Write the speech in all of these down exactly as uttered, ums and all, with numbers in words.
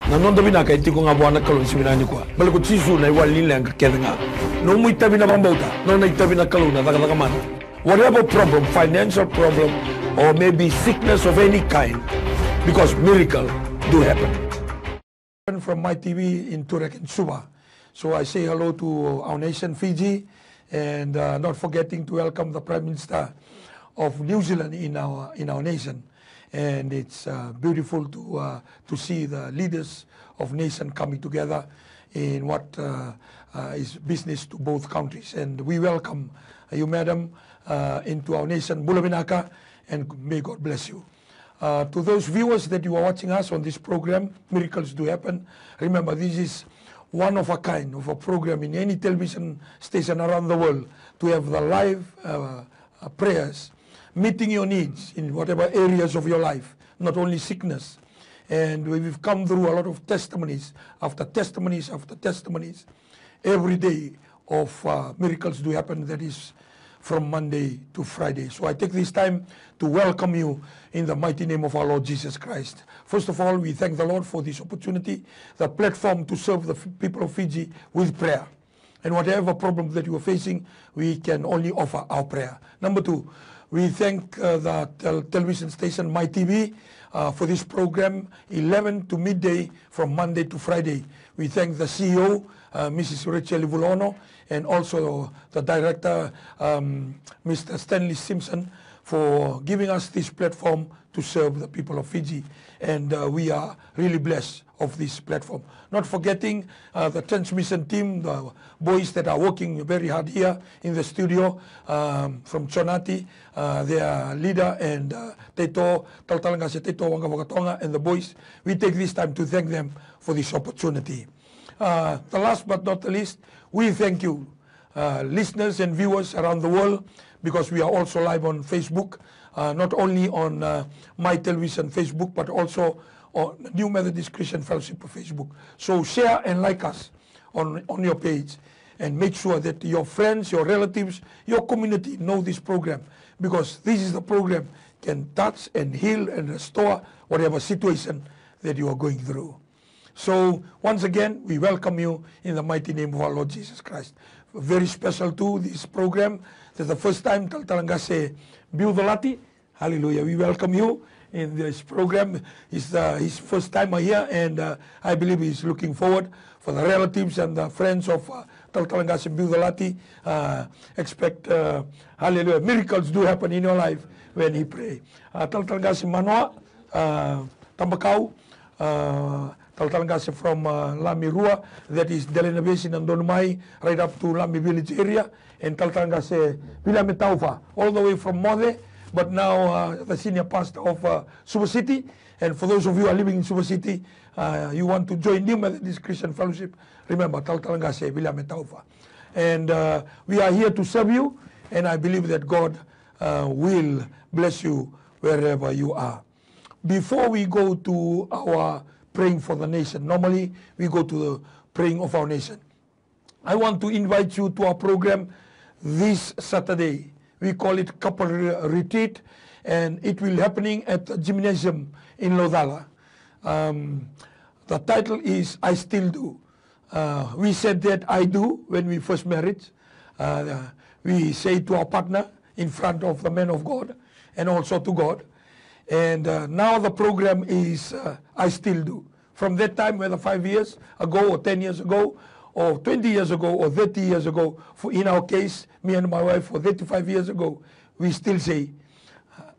Na noda vinaka e tiko ga vua na Kalou ni siga vinaka nikua. Baleta ko Jisu na iwali ni leqa kece ga. Nomu itavi na vakabauta, nona itavi na Kalou na cakacaka mana. Whatever problem, financial problem, or maybe sickness of any kind, because miracle do happen. From Mai T V in Toorak in Suva. So I say hello to our nation, Fiji, and, uh, not forgetting to welcome the Prime Minister of New Zealand in our, in our nation. And it's, uh, beautiful to, uh, to see the leaders of nation coming together in what, uh, uh, is business to both countries. And we welcome you, madam, uh, into our nation. Bula vinaka, and may God bless you. Uh, to those viewers that you are watching us on this program, Miracles Do Happen, remember, this is one of a kind of a program in any television station around the world to have the live, uh, uh, prayers, meeting your needs in whatever areas of your life, not only sickness. And we've come through a lot of testimonies after testimonies after testimonies every day of, uh, Miracles Do Happen, that is from Monday to Friday. So I take this time to welcome you in the mighty name of our Lord Jesus Christ. First of all, we thank the Lord for this opportunity, the platform to serve the f-, people of Fiji with prayer. And whatever problem that you are facing, we can only offer our prayer. Number two, we thank, uh, the tel-, television station Mai T V, uh, for this program, eleven to midday from Monday to Friday. We thank the C E O, uh, Missus Rachel Vulono, and also the director, um, Mister Stanley Simpson, for giving us this platform to serve the people of Fiji. And, uh, we are really blessed of this platform. Not forgetting, uh, the transmission team, the boys that are working very hard here in the studio, um, from Jonati, uh, their leader, and, uh, Taito, Talatala Qase Taito Waqavakatoga, and the boys. We take this time to thank them for this opportunity. Uh, the last but not the least, we thank you, uh, listeners and viewers around the world, because we are also live on Facebook, uh, not only on, uh, Mai Television Facebook, but also on New Methodist Christian Fellowship Facebook. So share and like us on, on your page, and make sure that your friends, your relatives, your community know this program, because this is the program can touch and heal and restore whatever situation that you are going through. So, once again, we welcome you in the mighty name of our Lord Jesus Christ. Very special to this program. This is the first time Talatala Qase Biu Colati. Hallelujah. We welcome you in this program. It's, uh, his first time here, and, uh, I believe he's looking forward for the relatives and the friends of, uh, Talatala Qase Biu Colati. Uh, expect, uh, hallelujah, miracles do happen in your life when he pray. Uh, Talatala Qase Manoa, uh, Tabakau, uh, Talatala Qase from, uh, Lami Rua, that is Delainavesi, Nadonumai, right up to Lami village area, and Talatala Qase Viliame Taufa, all the way from Moce, but now, uh, the senior pastor of, uh, Suva City. And for those of you who are living in Suva City, uh, you want to join New Methodist Christian Fellowship, remember, Talatala Qase Viliame Taufa. And, uh, we are here to serve you, and I believe that God, uh, will bless you wherever you are. Before we go to our praying for the nation, normally we go to the praying of our nation. I want to invite you to our program this Saturday. We call it Couple Re-, Retreat, and it will happening at the gymnasium in Laucala. Um, the title is I Still Do. Uh, we said that I do when we first married. Uh, we say to our partner in front of the man of God and also to God. And, uh, now the program is, uh, I Still Do. From that time, whether five years ago or ten years ago or twenty years ago or thirty years ago, for, in our case, me and my wife, for thirty-five years ago, we still say,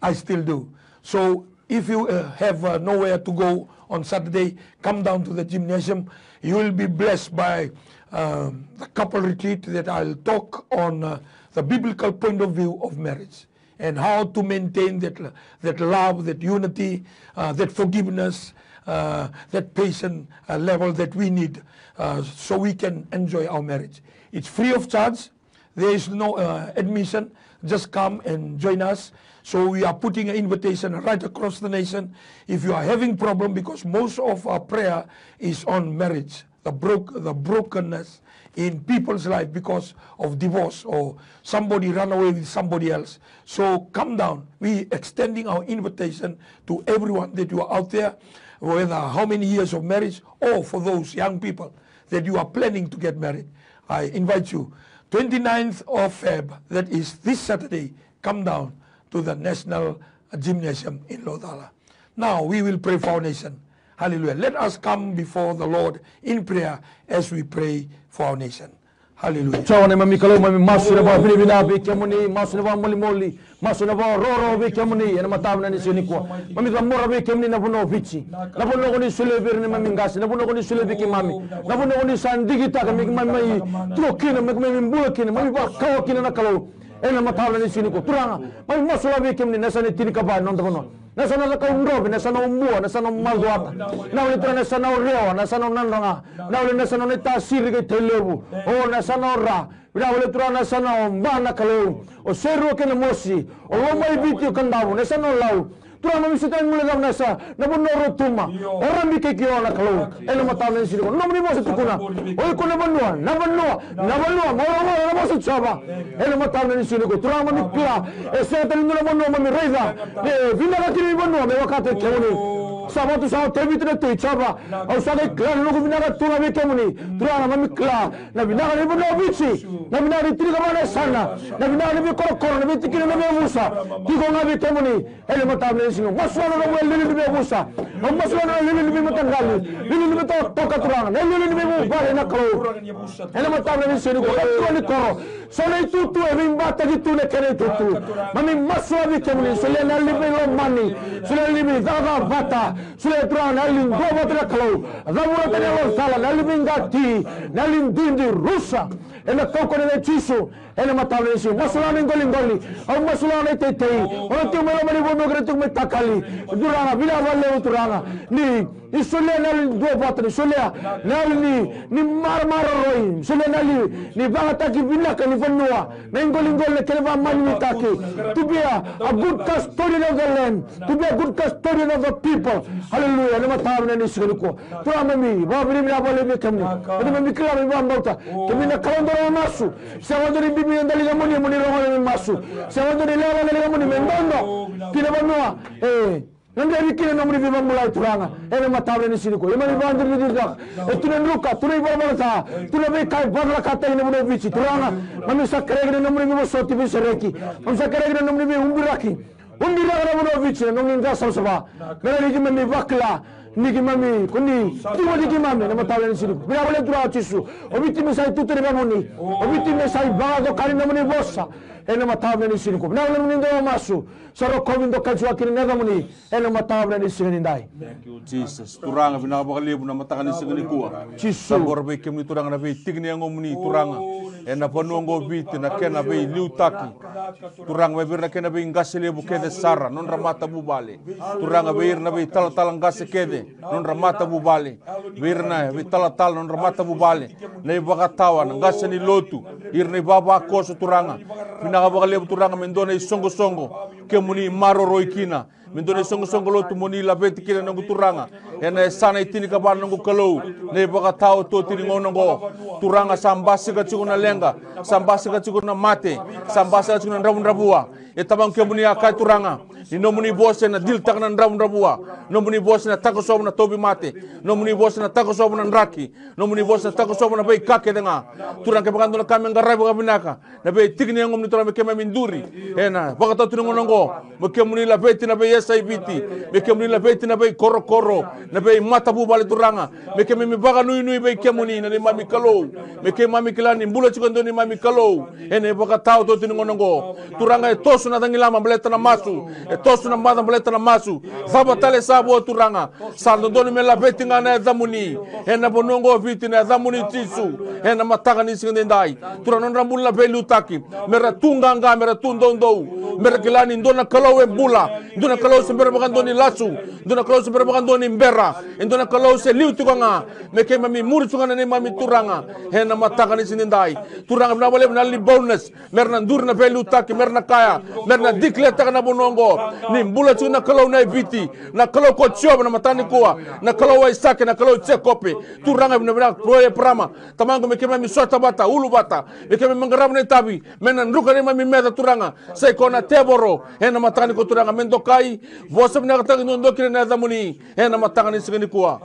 I still do. So if you, uh, have, uh, nowhere to go on Saturday, come down to the gymnasium. You will be blessed by, um, the couple retreat that I'll talk on, uh, the biblical point of view of marriage and how to maintain that, that love, that unity, uh, that forgiveness, uh, that patient, uh, level that we need, uh, so we can enjoy our marriage. It's free of charge. There is no, uh, admission. Just come and join us. So we are putting an invitation right across the nation. If you are having problem, because most of our prayer is on marriage, the broke, the brokenness in people's life because of divorce or somebody run away with somebody else. So come down. We extending our invitation to everyone that you are out there. whether how many years of marriage, or for those young people that you are planning to get married, I invite you, twenty-ninth of Feb, that is this Saturday, come down to the National Gymnasium in Lothala. Now we will pray for our nation. Hallelujah. Let us come before the Lord in prayer as we pray for our nation. Hallelujah. Jiova na neimami Kalou, mami masu ena vakavinavinaka vei kemuni, masu ena vakamolimoli, masu ena vakarokoroko vei kemuni ena mataka vinaka ni siga nikua. Mami cabora vei kemuni na vanua o Viti, na vanua ko ni solia vei ira na neimami qase, na vanua ko ni solia vei keimami, na vanua ko ni sa digitaka me keimami mai tiko kina, me keimami bula kina, mami vakawa kina na Kalou. Ena mataka vinaka ni siga nikua, Turaga, mami masulaka vei kemuni na yasana e tinikava ena noda vanua. Na yasana o Cakaudrove, na yasana o Bua, na yasana o Macuata. Na wale, Turaga, na yasana o Rewa, na yasana o Nadroga. Na wale, na yasana o Naitasiri kei Tailevu. O na yasana o Ra. Vinaka vakalevu, Turaga, na yasana o Ba, na Kalou, o Serua kei Namosi, o Lomaiviti, o Kadavu, na yasana o Lau. Turaga, mami sota, mami guilecava na yasa, na vanua o Rotuma, o Rabi kei Kio, na Kalou. Ena mataka vinaka ni siga nikua, nomuni vosa tukuna: O iko na vanua, na vanua, na vanua, mo rogoca na vosa, Jiova. Ena mataka vinaka ni siga nikua, Turaga, mami kila e sega tale ni dua na vanua mami raica me vinaka kina ni vanua me vakataki kemuni. Sa vatu sa o Tevita na tui, Jiova. Au sa qai kila na noqu vinaka tu ga vei kemuni. Turaga, mami kila na vinaka ni vanua o Viti, na vinaka ni tinikava na yasana, na vinaka ni veikorokoro, na veitikina, na veiyavusa. Tiko ga vei kemuni. Ena mataka vinaka ni siga, masulaka na nomu iliuliu ni veiyavusa. Masulaka na iliuliu ni veimataqali, iliuliu ni veitokatoka, Turaga, na iliuliu ni veivuvale, na Kalou. Ena mataka vinaka ni siga nikua, na turaga ni koro, so na itutu e veibataki tu na kena itutu. Mami masulaka vei kemuni, solia na yalo ni veilomani, solia na yalo ni veicakacaka vata, solia, Turaga, na yalo ni duavata, na Kalou. Cavura tani na yalo cala, na yalo ni veiqati, na yalo ni duidui, rusa. Ena kaukaua ni yaca i Jisu. Ena mataka vinaka ni siga, masulaka na iqoliqoli, au masulaka na iteitei, o na tiko mai loma ni vanua kei na tiko mai takali. Turaga, vinaka vakalevu, Turaga, ni, ni solia na yalo ni duavata, ni solia na yalo ni, ni maroroi, ni solia na yalo ni, ni vakayagataki vinaka ni vanua, na iqoliqoli, na kena vakamanumanu. To be a, a good custodian of the land, to be a good custodian of the people. Hallelujah. Ena mataka vinaka ni siga nikua, Turaga, mami vakavinavinaka vakalevu vei kemuni. Eda mami kila, mami vakabauta kemuni na Kalou dau rogo masu. Sega vakadua ni bibi na daligamuni mo ni rogoca na masu. Sega vakadua ni lewa na daligamuni me dodo ki na vanua e gadrevi kina na nomuni veivakabulai, Turaga. Ena mataka vinaka ni siga nikua, ia mami vakadinadinataka, e tu na druka, tu na ivalavala ca, tu na veika e vakadeitaki ena vanua o Viti, Turaga. Mami sa kerei kina na nomuni veivosoti, veisereki. Mami sa kerei kina na nomuni veiubiraki. Ubiraka na vanua o Viti ena nomuni dra savasava. Me rawa ni keimami vakila ni keimami, ko ni tiko vata kei keimami ena mataka vinaka ni siga nikua. Vinaka vakalevu, Turaga Jisu. O Viti me sa itutu ni yacamuni. O Viti me sa ivakacokani na nomuni vosa ena mataka vinaka ni siga nikua. Vinaka vakalevu, ni dau masu, sa rokovi, dokai tiko ga kina na yacamuni ena mataka vinaka ni siga nidai. Thank you, Jesus. Turaga, vinaka vakalevu na mataka ni siga nikua. Jisu. Cabora vei kemuni, Turaga, na veitiki ni yagomuni, Turaga, ena vanua oqo o Viti, na kena veiliutaki, Turaga, mai vei ira na kena veiqase levu kece sara, nodra matavuvale. Turaga, vei ira na veitalatala qase kece, nodra matavuvale. Vei ira na veitalatala, nodra matavuvale, na ivakatawa, na qase ni lotu, ira na ivavakoso, Turaga. Vinaka vakalevu, Turaga, me dua na isoqosoqo kemuni maroroi kina, me dua na isoqosoqo lotu mo ni laveti kina, noqu Turaga. Ena yasana e tinikava, noqu Kalou, na ivakataotioti ni gauna oqo, Turaga, sa basika tiko na leqa, sa basika tiko na mate, sa basika tiko na dravudravua. E Tamaqu, kemuni a kaya, Turaga, ni nomuni vosa ena dilitaka na dravudravua, nomuni vosa ena takosova na tauvimate, nomuni vosa ena takosova na draki, nomuni vosa ena takosova na veika kece ga. Turaga, kevaka e dua na ka me qaravi vakavinaka na veitiki ni yagomuni, Turaga, me keimami duri ena vakatau ni gauna oqo, me kemuni laveti na veiyasai Viti, me kemuni laveti na veikorokoro, na veimatavuvale, Turaga. Me keimami vakanuinui vei kemuni, na neimami Kalou. Me keimami kila ni bula tiko e dua neimami Kalou ena ivakataotioti ni gauna oqo. Turaga, e toso na cagilaba baleta na masu, e toso na maca baleta na masu. Cava tale sa vo, Turaga? Sa dodonu me laveti ga na yacamuni ena vanua oqo o Viti, na yacamuni Jisu, ena mataka ni siga nidai. Turaga, nodra bula na veiliutaki, me ra tu qaqa, me ra tu doudou, me ra kila ni dua na Kalou e bula, dua na Kalou se bera vakadua ni lasu, dua na Kalou se bera vakadua ni bera, e dua na Kalou se liu tiko ga. Me keimami muri tu ga, na neimami Turaga, ena mataka ni siga nidai. Turaga, vinaka vakalevu na yalo ni bonus, me ra na duri na veiliutaki, me ra na kaya, me ra na dikiletaka na vanua oqo Ni bula tiko na Kalou na i Viti, na Kalou ko Jiova na mataka nikua, na Kalou o Aisake, na Kalou o Jekope. Turaga, vinavinaka, Kalou o Eparaama, Tamaqu, me keimami sota vata, ulu vata, me keimami qarava na itavi, me na druka neimami meca, Turaga, sa i koya na tevoro. Ena mataka nikua, Turaga, me dokai, vosa vinakataki duadua kina na yacamuni ena mataka ni siga nikua.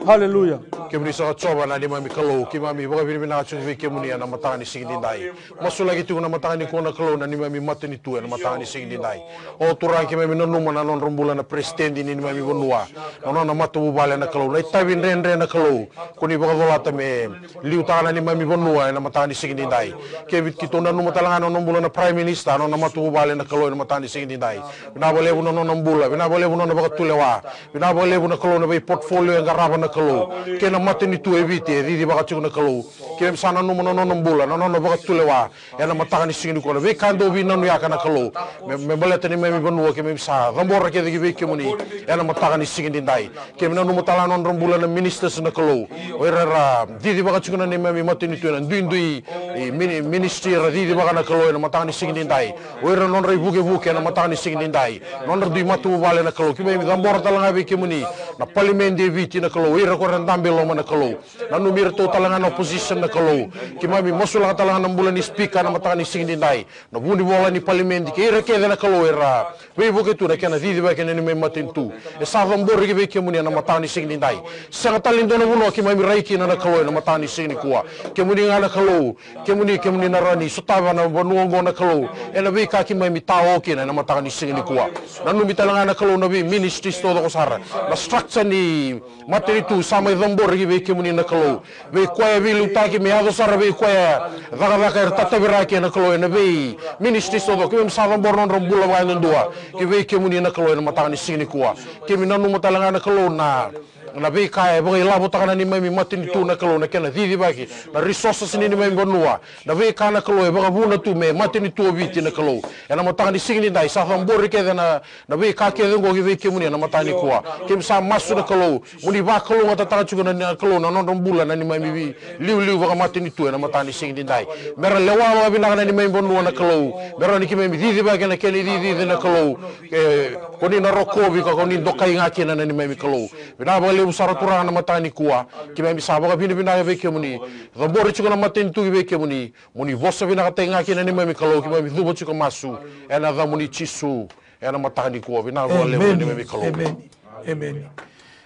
Haleluya. Kemuni saka Jiova na neimami Kalou, keimami vakavinavinaka tiko vei kemuni ena mataka ni siga nidai. Masulaki tiko na mataka nikua na Kalou na neimami matanitu ena mataka ni siga nidai. O Turaga, keimami nanuma na nodra bula na peresitedi ni neimami vanua, na nona matavuvale na Kalou, na itavi dredre na Kalou, ko ni vakacolata me liutaka na neimami vanua ena mataka ni siga nidai. Keitou nanuma tale ga na nona bula na Prime Minister, na nona matavuvale na Kalou ena mataka ni siga nidai. Vinaka vakalevu na nona bula, vinaka vakalevu na nona vakatulewa, vinaka vakalevu na Kalou na vei portfolio e qarava na Kalou, kei na matanitu e Viti e cicivaka tiko na Kalou. Keimami sa nanuma na nona bula, na nona vakatulewa ena mataka ni siga nikua, na veika e dau veinanuyaka na Kalou me, me baleta neimami vanua, keimami sa cabora kece ki vei kemuni ena mataka ni siga nidai. Keimami nanuma tale ga na nodra bula na ministers na Kalou, o ira era cicivaka tiko na neimami matanitu ena duidui i mini-, ministry era cicivaka na Kalou ena mataka ni siga nidai. O ira na nodra ivukevuke ena mataka ni siga nidai, nodra dui matavuvale na Kalou, keimami cabora tale ga vei kemuni na palimedi e Viti na Kalou, o ira ko era dabe e loma na Kalou. Nanumi iratou tale ga na opposition na Kalou. Keimami masulaka tale ga na bula ni speaker na mataka ni siga nidai, na vunivola ni palimedi kei ira kece na Kalou era veivuke tu na kena cicivaki na neimami matanitu. E sa cabori ki vei kemuni ena mataka ni siga nidai. Sega tale ni dua na vanua keimami rai kina na Kalou ena mataka ni siga nikua. Kemuni ga na Kalou, kemuni, kemuni na rawa ni sotava na vanua oqo na Kalou ena veika keimami tao kina ena mataka ni siga nikua. Nanumi tale ga na Kalou na vei ministries taucoko sara, na structure ni matanitu sa mai cabori ki vei kemuni na Kalou. Vei koya e veiliutaki me yaco sara vei koya cakacaka era tataviraki na Kalou ena vei ministries taucoko, keimami sa cabora nodra bula vakayadudua ki vei kemuni na Kalou ena mataka ni siga nikua. Keimami nanuma tale ga na Kalou na, na veika e vakailavotaka na neimami matanitu na Kalou, na kena cicivaki na resources ni neimami vanua, na veika na Kalou e vakavuna tu me matanitu o Viti na Kalou. Ena mataka ni siga nidai sa cabori kece na na veika kece oqo ki vei kemuni ena mataka nikua. Keimami sa masu na Kalou, mo ni vakalougatataka tiko na, na Kalou na nodra bula na neimami veiliuliu vakamatanitu ena mataka ni siga nidai. Me ra lewa vakavinaka na neimami vanua na Kalou, me rawa ni keimami cicivaki ena kena icicici na Kalou. E, ko ni na rokovi ka ko ni dokai ga kina na neimami Kalou. Vinaka vakalevu sara Turaga na mataka nikua. Keimami sa vakavinavinaka vei kemuni. Cabori tiko na matanitu ki vei kemuni, mo ni vosa vinakataki ga kina na neimami Kalou. Keimami cuva tiko masu ena yacamuni Jisu. Ena mataka nikua, vinaka vakalevu na neimami Kalou. Emeni. Emeni.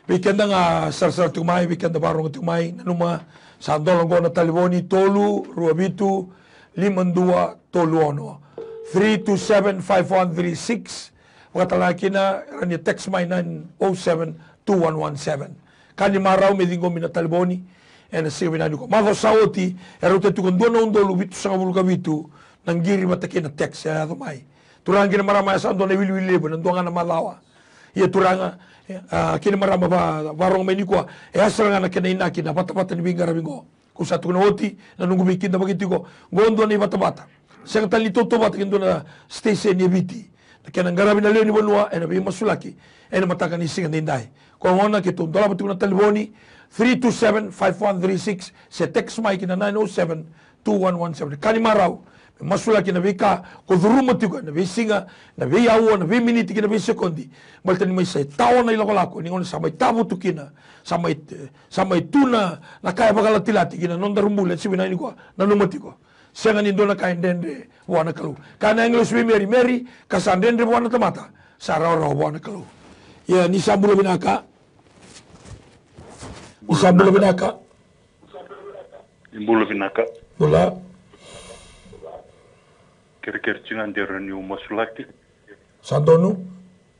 Vei keda ga sarasara tiko mai, vei keda vakarogo tiko mai, nanuma sa dola oqo na talevoni, tolu rua vitu lima dua tolu ono, three two seven five one three six. Vakatale ga kina, rawa ni text mai nine oh seven two one one seven. Ka ni marau me ciqomi na talevoni ena siga vinaka nikua. Macawa sa oti e rauta tiko dua na udolu vitusagavulu ka vitu na qiri vata kei na text e yaco mai. Turaga kei na marama, e sa dua na iwiliwili levu ena dua ga na macawa. Ia Turaga, e, a, kei na marama va, varogo mai nikua, e a sara ga na kena inaki na vatavata ni veiqaravi qo. Ko sa tukuna oti na noqu veikidavaki tiko, qo dua na ivatavata. Sega tale ni tautauvata kei dua na station e Viti. Na kena qaravi na lewe ni vanua ena veimasulaki ena mataka ni siga daidai. Ko gona keitou dolava tiko na talevoni three two seven five one three six, se text mai ki na nine oh seven two one one seven. Ka ni marau me masulaki na veika ko curuma tiko ena veisiga, na veiaua, na veiminiti kei na veisekodi. Baleta ni mai sa tawa na ilakolako ni gauna sa mai tavutu kina, sa mai, sa mai tu na, na ka e vakalatilati ki na nodaru bula ena siga vinaka nikua. Nanuma tiko, sega ni dua na ka e dredre vua na Kalou. Kaya na agilosi vei Meri, Meri, ka sa dredre vua na tamata, sa rawarawa vua na Kalou. Ia ni sa bula vinaka. Ni sa bula vinaka. Ni bula vinaka. Bula. Kerekere tiko ga de rawa niu masulaki. Sa donu.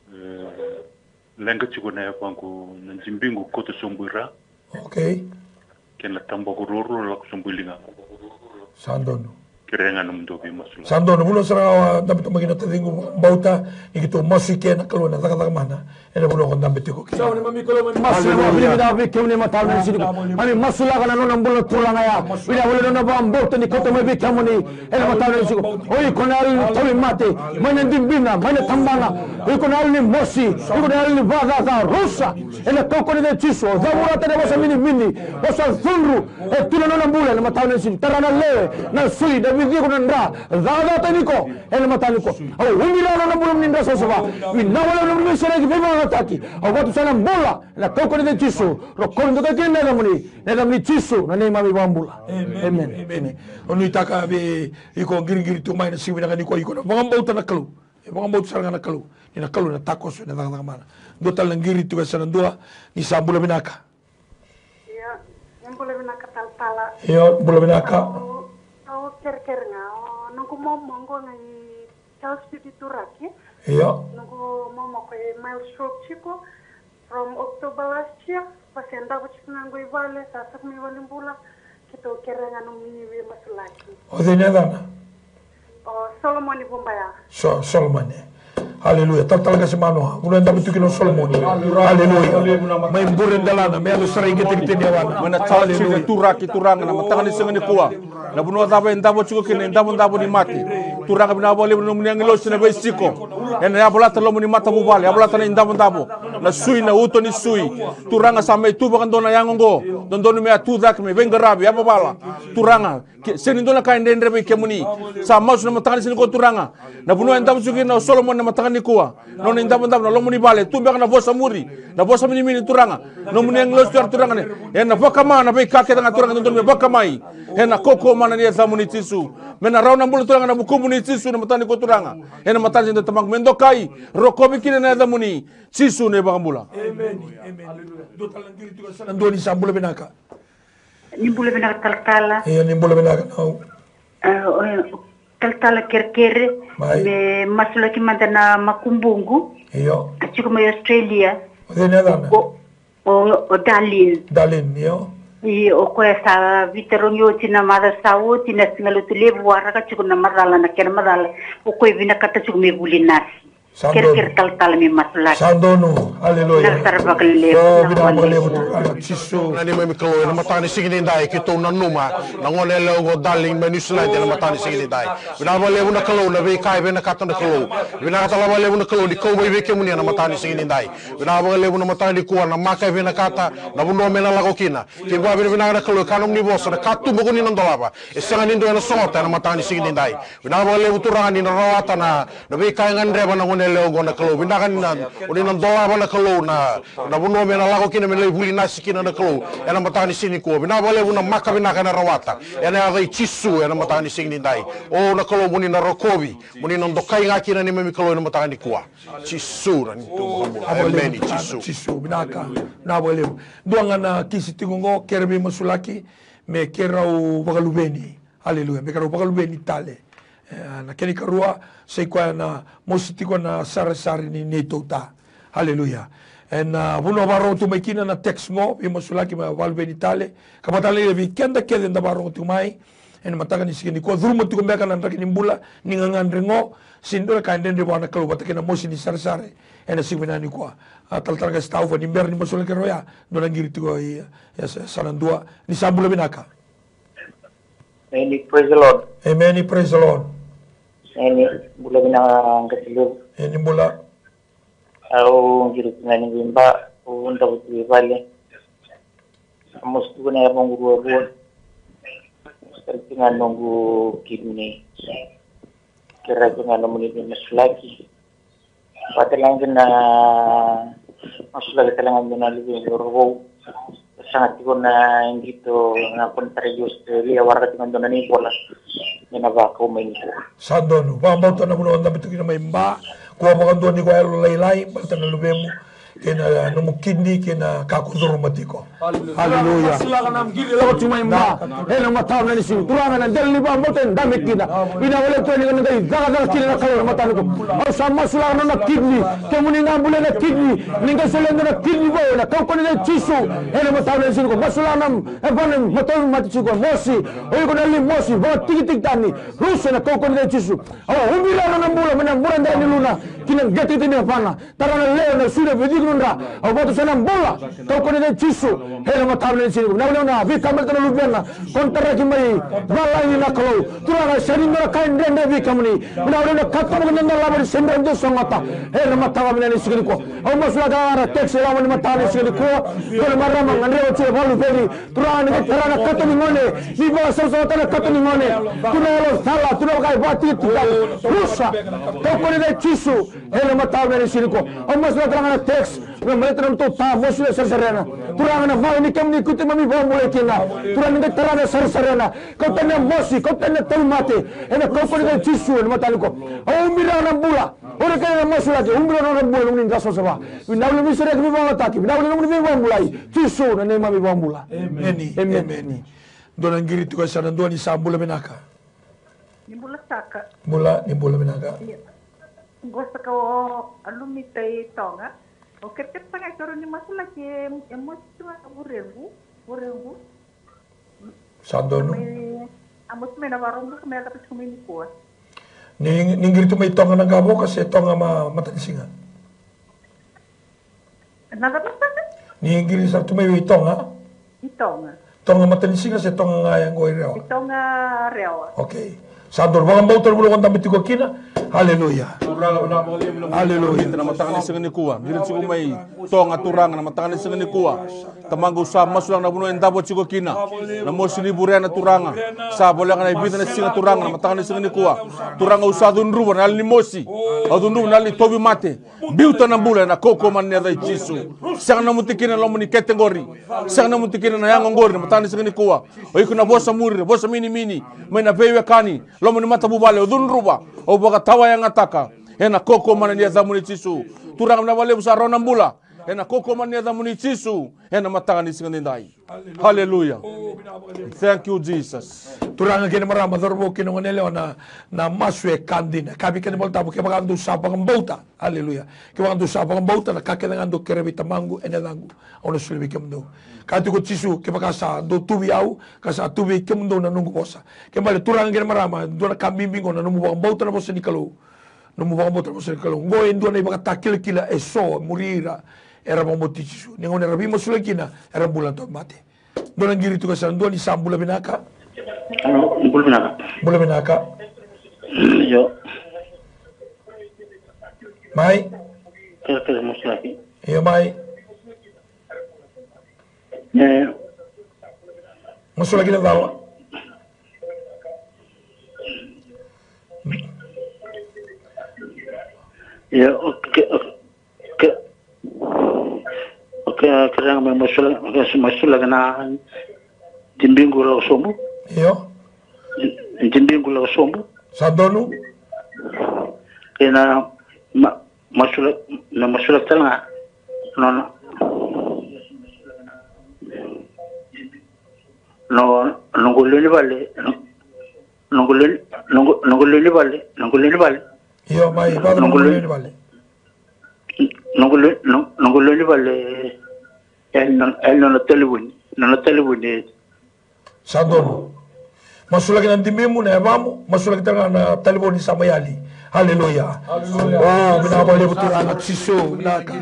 E, leqa tiko na yavaqu, na jibiqu koto sobu i ra. Okay. Kei na tabaqu ruarua lako sobu i liga. Sa donu. Kerea ga nomudou veimasulaki. Sa donu, vanua sara ga o dabe tu mai kina taciqu, bauta ni keitou masu i ke na Kalou ena cakacaka mana ena vanua ko dabe tiko kina. Sa neimami Kalou, mami masu, mami vinaka vei kemuni ena mataka ni siga nikua. Mami masulaka na nona bula na turaga ya. Vinaka vakalevu na nona vakabauta ni kauta mai vei kemuni ena mataka ni siga nikua. O iko na yalo ni tauvimate, mai na dibina, mai na tabana. O iko na yalo ni mosi, o iko na yalo ni vakacaca, rusa. Ena kaukauwa ni yaca i Jisu, cavurata na vosa minimini, vosa cudru e tu ena nona bula ena mataka ni siga nikua. Tara na lewe, na sui, na Tiko na dra, cakacaka tani ko, ena mataka nikua. Au ubira na nona bula moni dra savasava. Vinaka vakalevu na nomuni veisereki, veivakayagataki. Au vakatusa na bula, ena kaukaua ni yaca i Jisu. Rokovi dokai kina na yacamuni, na yacamuni Jisu, na neimami iVakabula. Amen. Amen. Amen. Amen. Au nuitaka vei iko qiriqiri tu mai na siga vinaka nikua, iko na vakabauta na Kalou. E vakabauta sara ga na Kalou. Ni na Kalou na takoso, na cakacaka mana. Dua tale na qiri tu e sa na dua, ni sa bula vinaka. Io, ni bula vinaka talatala. Io, bula vinaka. Au, au kerekere ga, o noqu momo qo ga i Charles Pipi Turaki. Io. Noqu momo qo e mild stroke tiko from October last year. Vasi e davo tiko ga qo i vale, sa saka mai valenibula. Keitou kerea ga nomuni veimasulaki. O cei na yacana? O Solomoni Vubaya. So, Solomoni. Aleluya. Talatala qase manoa. Vanua e davo tiko kina o Solomoni. Aleluya. Mai bure delana, me yaco sara i qeteqete ni yavana. Mai na Charles Pipi Turaki, Turaga, na mataka ni siga nikua. Na vanua cava e davo tiko kina na idavodavo ni mate. Turaga, vinaka vakalevu na nomuni agilosi na veisiko. Ena yavalata loma ni matavuvale, yavalata na idavodavo. Na sui, na uto ni sui. Turaga, sa mai tu vakadua na yago oqo. Dodonu me a tu cake, me veiqaravi, yavavala. Turaga, ke, sega ni dua na ka e dredre vei kemuni. Sa masu na mataka ni siga nikua Turaga. Na vanua e davo tiko kina o Solomoni na mataka nikua. Nona idavodavo na loma ni vale. Tu beka na vosa muri. Na vosa minimini Turaga. Nomuni agilosi Turaga, Turaga ne. Ena vakama na veika kece ga Turaga dodonu me vakama. Ena kaukaua mana ni yacamuni Jisu. Me na rawa na bula Turaga na vukumuni Jisu na mataka nikua Turaga. Ena mataka ni siga Tamaqu me dokai. Rokovi kina na yacamuni. Jisu na iVakabula. Amen. Amen. Dua tale na qiri tu e sa na dua ni sa bula vinaka. Ni bula vinaka talatala. Io, ni bula vinaka nau. A, o, talatala kerekere. Mai. Me masulaki mada na makubuqu. Io. A tiko mai Australia. O cei na yacana? O, o, o Darlin. Darlin, io. Io, o koya sa veitarogi oti na macawa sa oti na siga Lotu levu waraka tiko na macala, na kena macala. O koya vinakata tiko me vuli nasi. Sa donu. Kerekere talatala me masulaki. Sa donu. Aleluya. Vinaka sara vakalevu. O, vinaka vakalevu Turaga Jisu. Na neimami Kalou, ena mataka ni siga nidai, keitou nanuma na gone yalewa oqo Darlin mai New Zealand, ena mataka ni siga nidai. Vinaka vakalevu na Kalou, na veika e vinakata na Kalou. Vinaka tale vakalevu na Kalou ni kau mai vei kemuni ena mataka ni siga nidai. Vinaka vakalevu na mataka nikua, na maka e vinakata, na vanua me na lako kina. Kei vavinavinaka na Kalou, e kaya nomuni vosa, na katuba ko ni na dolava, e sega ni dua ena sogota ena mataka ni siga nidai. Vinaka vakalevu Turaga ni na rawata na, na veika e gadreva na gone yalewa oqo na Kalou. Vinaka ni na, o ni na dolava na Kalou na, na vanua me na lako kina me na lai vuli nasi kina na Kalou. Ena mataka ni siga nikua. Vinaka vakalevu na maka vinaka ena rawata. Ena yaca i Jisu ena mataka ni siga nidai. O na Kalou mo ni na rokovi. Mo ni na dokai ga kina neimami Kalou ena mataka nikua. Jisu na neitou vakabula. Emeni Jisu. Jisu, vinaka. Vinaka vakalevu. Dua ga na kisi tiko oqo, kere veimasulaki, me keirau vakaluveni. Aleluya. Me keirau vakaluveni tale. E, na kena ikarua, sa i koya na mosi tiko na saresare ni neitou ta. Aleluya. Ena, a, vanua vakarorogo tu mai kina na text qo, veimasulaki me vakaluveni tale. Ka vaka tale ga vei keda kece da vakarorogo tiko mai. Ena mataka ni siga nikua, curuma tiko beka na draki ni bula, ni gagadre qo, sega ni dua na ka e dredre vua na Kalou vata kei na mosi ni saresare. Ena siga vinaka nikua. A, talatala qase Taufa, ni bera ni masulaki rau ya, dua na qiri tiko i, e, sa, sa na dua, ni sa bula vinaka. Emeni, praise the Lord. Emeni, praise the Lord. Emeni, bula vinaka qase levu. Emeni, bula. Au qiri tiko ga ni qai ba, au davo tiko i vale. Au mosi tiko na yavaqu ruarua. Mosi tale tiko ga noqu kidney. Kerea tiko ga nomuni veimasulaki. Vata tale ga kina, masulaki tale ga dua na luvequ cauravou. Saga tiko na qito na kona tara i Australia, waraka tiko dua na neibola. Ni na vakau mai nikua. Sa donu, vakabauta na vanua o dabe tu kina mai Ba. Kua vakadua ni ko yalo lailai, baleta na luvemu. Kei na nomu kidney, kei na ka ko curuma tiko. Aleluya. Masulaka na qiri lako tu mai Ba. Ena mataka ni siga. Turaga na dela ni vakabauta e dabe kina. Vinaka vakalevu Turaga ni qai cakacaka kina na Kalou ena mataka nikua. Au sa masulaka na nona kidney. Kemuni na bula na kidney. Ni qai solia dua na kidney vou ena kaukaua ni yaca i Jisu. Ena mataka ni siga nikua. Masulaka na, e, vana matau mati tiko. Mosi. O iko na li mosi. Vakatikitiki tani. Rusa ena kaukaua ni yaca i Jisu. Au ubira na nona bula mai na bura dela ni luna. ki na qeteqete ni yavana. Tara na lewe, na sui, na veiciko, na dra. Au vakatusa na bula. Kau kune kei Jisu. Ena mataka ni siga nikua. Vinaka vakalevu na veika baleta na luvena. Konitaraki mai valagi na Kalou. Turaga, sega ni dua na ka e dredre vei kemuni. Vinaka vakalevu na katuba kei na dolava ni sega ni dua e sogota. Ena mataka vinaka ni siga nikua. Au masulaka na text e loma ni mataka ni siga nikua. Dua na marama gadreva tiko e vakaluveni. Turaga, ni qai tara na kato ni gone, ni vakasavasavataka na kato ni gone. Tu na yalo cala, tu na ka e vakatikitiki. Rusa. Kau kune kei Jisu. Ena mataka ni siga nikua. Au masulaka tale ga na text. Me baleta na nomutou ta mosi na sarisarina. Turaga, na vale ni kemuni, keitou mai vakabulai kina. Turaga, ni qai tara na sarisarina. Kauta na mosi, kauta na tauvimate. Ena kau kune kei Jisu ena mataka nikua. Au ubira na bula. Ori kei na masulaki, ubira na bula, nomuni da savasava. Vinaka vakalevu ni sereki, veivakalougatataki. Vinaka vakalevu ni veivakabulai. Jisu na neimami iVakabula. Emeni. Emeni. Emeni. Dua na qiri tiko e sa na dua, ni sa bula vinaka. Ni bula saka. Bula, ni bula vinaka. Ia. Qo saka o Alumita i Toga. O kerekere saka e kero ni masulaki e, e mosi tu ga na vurequ, vurequ. Sa donu. Mai, a mosi mai na varobu ka mai yacova tiko mai nikua. Ni, ni qiri tu mai Toga na qavoka se Toga ma, matanisiga? Na cava saka? Ni qiri sa tu mai vei Toga? I Toga. Toga matanisiga se Toga ga ya qo i Rewa? I Toga Rewa. Okay. Sa donu, vakabauta na vanua ko dabe tiko kina. Haleluya. Haleluya. Na mataka ni siga nikua. Qiri tiko mai Toga, Turaga, na mataka ni siga nikua. Tamaqu, sa masulaka na vanua e davo tiko kina. Na mosi ni vurena, Turaga. Sa voleka na ivica na siga, Turaga, na mataka ni siga nikua. Turaga, au sa cudruva na yalo ni mosi. Au cudruva na yalo ni tauvimate. Biuta na bula ena kaukaua mana ni yaca i Jisu. Sega na nomu tikina e loma ni kete qori. Sega na nomu tikina ena yago qori, na mataka ni siga nikua. O iko na vosa muri, vosa minimini mai na veiwekani, loma ni matavuvale, au cudruva, au vakatawayagataka ena kaukaua mana ni yacamuni Jisu. Turaga, vinaka vakalevu, sa rawa na bula ena kaukaua mana ni yacamuni Jisu, ena mataka ni siga nidai. Haleluya. Thank you, Jesus. Turaga kei na marama, cauravou kei na goneyalewa, na, na masu e ka dina. Kaya vei keda na iVolatabu, kevaka dou sa vakabauta. Haleluya. Kevaka dou sa vakabauta na ka kece ga dou kerea vei Tamaqu ena yacaqu, au na solia vei kemudou. Kaya tiko o Jisu, kevaka sa dou tu vei au, ka sa tu vei kemudou na noqu vosa. Kena ibalebale, turaga kei na marama, dua na ka bibi qo, na nomu vakabauta na vosa ni Kalou. Nomu vakabauta na vosa ni Kalou. Qo e dua na ivakatakilakila eso e muri ira era vakabauti Jisu. Ni gauna era veimasulaki kina, era bula na tauvimate. Dua na qiri tiko e sa na dua, ni sa bula vinaka. Alo, bula vinaka. Bula vinaka. Io. Mai. Kere, kere, masulaki. Io, mai. E. Masulaki na cava? Io, okay, okay. Ke, ke, ke raga me masula, ke masula kena dibiqu lako sobu. Io. Dibiqu lako sobu. Sa donu. Kena ma, masula, me masula tale ga. No, no. No, noqu lewe ni vale. No, noqu lewe, noqu, noqu lewe ni vale. Noqu lewe ni vale. Io, mai, vaka noqu lewe ni vale. Noqu lewe, no, noqu lewe ni vale. E, no, e, nona talevoni. Nona talevoni. Sa donu. Masulaki na dibimu, na yavamu, masulaki tale ga na talevoni sa mai yali. Haleluya. Haleluya. O, vinaka vakalevu Turaga, Jisu, vinaka.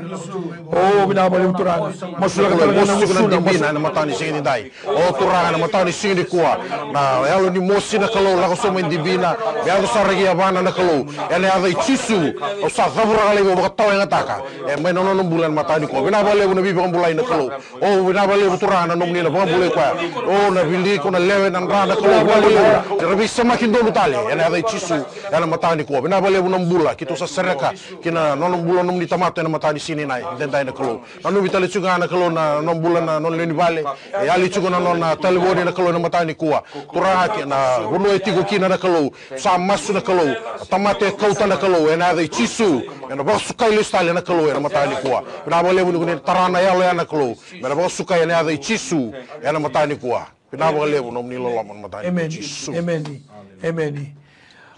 O, vinaka vakalevu Turaga. Masulaki tale ga na gusuna, dibina, na mataka ni siga nidai. O Turaga, na mataka ni siga nikua, na yalo ni mosi na Kalou lako sobu mai dibina, me yaco sara ki yavana na Kalou. Ena yaca i Jisu, au sa cavuraka laivi, au vakatawayagataka. E mai na nona bula ena mataka nikua. Vinaka vakalevu na veivakabulai na Kalou. O, vinaka vakalevu Turaga na nomuni na vakabulai koya. O, na vili, ko na lewe, na dra na Kalou. Vinaka vakalevu. Ni ra veisemaki donu tale ena yaca i Jisu ena mataka nikua. Vinaka vakalevu na bula keitou sa sereka kina, nona bula nomuni tamata ena mataka ni siga nidai na Kalou. Nanumi tale tiko ga na Kalou na, na bula na nona lewe ni vale. E yali tiko na nona talevoni na Kalou ena mataka nikua. Turaga, kei na vanua e tiko kina na Kalou. Sa masu na Kalou. Tamata e kauta na Kalou. Ena yaca i Jisu. Ena vakasukai lesu tale na Kalou ena mataka nikua. Vinaka vakalevu ni ko ni tara na yalo ya na Kalou. Me na vakasukai ena yaca i Jisu. Ena mataka nikua. Vinaka vakalevu nomuni loloma ena mataka nikua. Emeni. Jisu. Emeni. Emeni.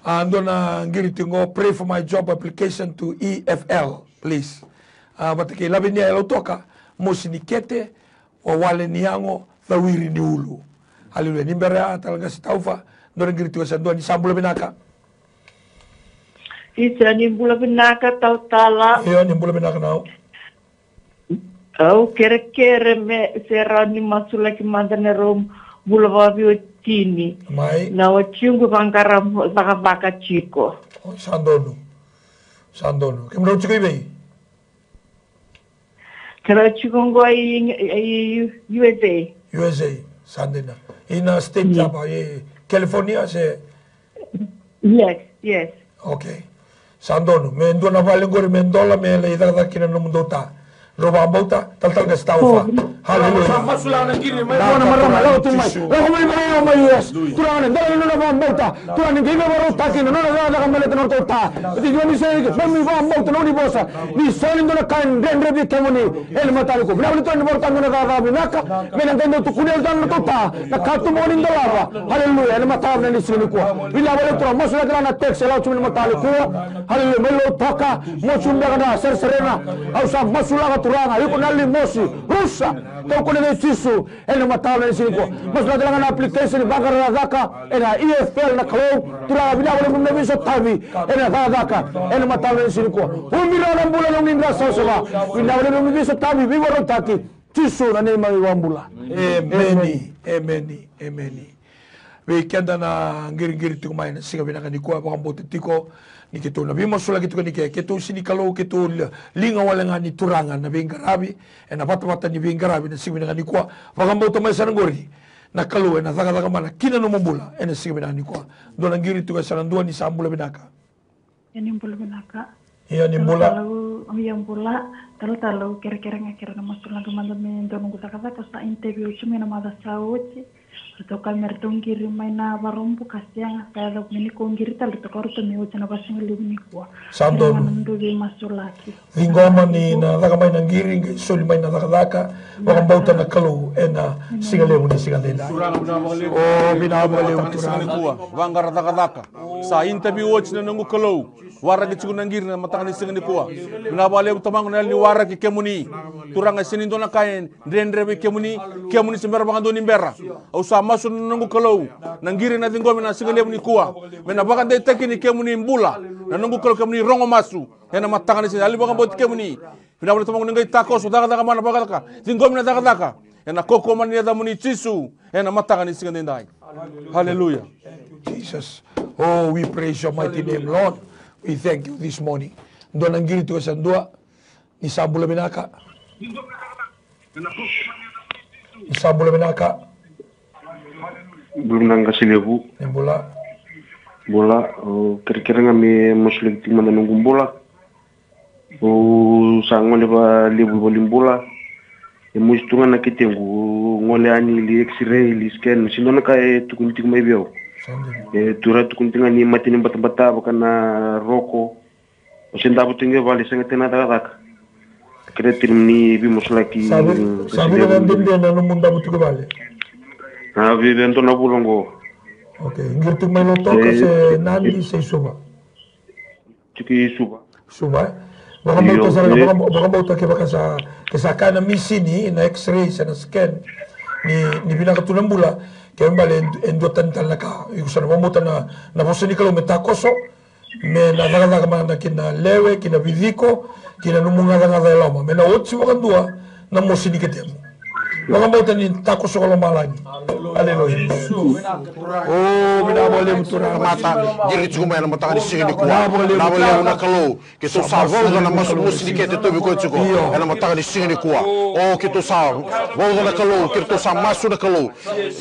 A, dua na qiri tiko qo, pray for my job application to E F L, please. A, vata kei Lavinia Yalautoka, mosi ni kete, wawale ni yago, cawiri ni ulu. Haleluya. Ni bera ya, tale ga se tauva, dua na qiri tiko e sa dua, ni sa bula vinaka. Isa, ni bula vinaka talatala. Io, ni bula vinaka nau. Au kerekere me se rawa ni masulaki mada na rau bula vakaveiwatini. Mai. Na watiqu vaqara cakacaka tiko. O, sa donu. Sa donu. Kemudrau tiko i vei? Kemudrau tiko qo i, i U S A. U S A, sa dina. Ina state cava, i California se? Yes, yes. Okay. Sa donu, me dua na vale qori me dola me lai cakacaka kina na nomudou ta. Drau vakabauta, talatala qase taufa. Haleluya. Sa masulaka na qiri mai, na marama, lako tu mai. Lako mai, mai, mai, yes. Turaga, na dela ni nona vakabauta. Turaga, ni qai vakarautaki na nona cakacaka me leta na nodratou ta. Oti dua ni sega ni, me mai vakabauta na nona vosa. Ni sega ni dua na ka e dredre vei kemuni. Ena mataka nikua. Vinaka vakalevu Turaga ni vakarautaka na cakacaka vinaka. Me na qai dau tukuni ena nodratou ta na katuba ni dolava. Haleluya. Ena mataka ni siga nikua. Vinaka vakalevu Turaga, masulaki na text e lako tu mai ena mataka nikua. Haleluya. Mai Lautoka, mosi beka na sereserena. Au sa masulaka Turaga, iko na yalo ni mosi. Rusa. Kau kune vei Jisu. Ena mataka ni siga nikua. Masulaki tale ga na application ni vaqara cakacaka ena E F L na Kalou. Turaga, vinaka vakalevu na veisotavi ena cakacaka ena mataka ni siga nikua. Ubi rawa na bula na nomuni dra savasava. Vinaka vakalevu na veisotavi, veivakarautaki. Jisu na neimami iVakabula. Emeni. Emeni. Emeni. Vei keda na qiriqiri tiko mai na siga vinaka nikua, vakabauta tiko ni keitou na veimasulaki tiko ni ke, keitou sega ni Kalou, keitou li-, liga wale ga ni Turaga na veiqaravi, ena vatavata ni veiqaravi na siga vinaka nikua, vakabauta mai sara qori na Kalou ena cakacaka mana kina nomu bula ena siga vinaka nikua. Dua na qiri tiko e sa na dua ni sa bula vinaka. Ia ni bula vinaka. Ia ni bula. Talatala, ia bula. Talatala, au kerekere ga kere na masulaka mada me dua noqu cakacaka sa interview tu mai na macawa sa oti. Ratou kaya me ratou qiri mai na Vakaraubuka, sega, sa yaco me ni ko qiri tale, ratou kaya ratou me oti na vakasigalevu nikua. Sa donu. Kere ga na dua veimasulaki. Ciqoma ni na caka mai na qiri, qai soli mai na cakacaka, vakabauta na Kalou ena siga levu ni siga daidai. O, vinaka vakalevu Turaga. Vaqara cakacaka. Sa interview oti na noqu Kalou. Waraki tiko na qiri na mataka ni siga nikua. Vinaka vakalevu Tamaqu na yalo ni waraki kemuni. Turaga, e sega ni dua na ka e dredre vei kemuni, kemuni se bera vakadua ni bera. Au sa masu na noqu Kalou, na qiri na ciqomi na siga levu nikua. Me na vakadeitaki ni kemuni bula. Na noqu Kalou, kemuni rogo masu. Ena mataka ni siga, yalo ni vakabauti kemuni. Vinaka vakalevu Tamaqu ni qai takoso, cakacaka mana vakacaka. Ciqomi na cakacaka. Ena kaukaua mana ni yacamuni Jisu. Ena mataka ni siga daidai. Haleluya. Jesus. Oh, we praise your mighty name, Lord. We thank you this morning. Dua na qiri tiko e sa dua. Ni sa bula vinaka. Ni sa bula vinaka. Bula vinaka qase levu. Ni bula. Bula, o, kerekere ga me masulaki tiko mada noqu bula. O, sa gole vakalevu vale bula. E mosi tu ga na ketequ, gole yani li X-ray, li scan, sega ni dua na ka e tukuni tiko mai vei au. Sa dina. E, tu ra tukuni tiko ga ni mate ni batabata, vaka na roko. O se davo tu qo e vale, sega tale na cakacaka. Kere tale ni veimasulaki. Sa vei, sa vei na dede na nomu davo tu qo e vale? A, vei, vei dua na vula qo. Okay, qiri tu mai Lautoka se Nadi se Suva? Tiko i Suva. Suva, e? Vakabauta sara, vakabauta kevaka sa, ke sa kaya na misini, na X-ray se na scan, ni, ni vinaka tu na bula, kevaka bale e du-, e duatani tale na ka. Iko sa na vakabauta na, na vosa ni Kalou me takoso, me na cakacaka mana ki na lewe, ki na viciko, ki na nomu gacagaca e loma. Me na oti vakadua na mosi ni ketemu. Vakabauta ni takoso ko lomalagi. Aleluya. O, vinaka vakalevu Turaga. Mata, qiri tiko mai ena mataka ni siga nikua. Vinaka vakalevu na Kalou. Keitou sa vauca na masu, mosi ni kete tauvi koya tiko. Ena mataka ni siga nikua. O, keitou sa vauca na Kalou, keitou sa masu na Kalou.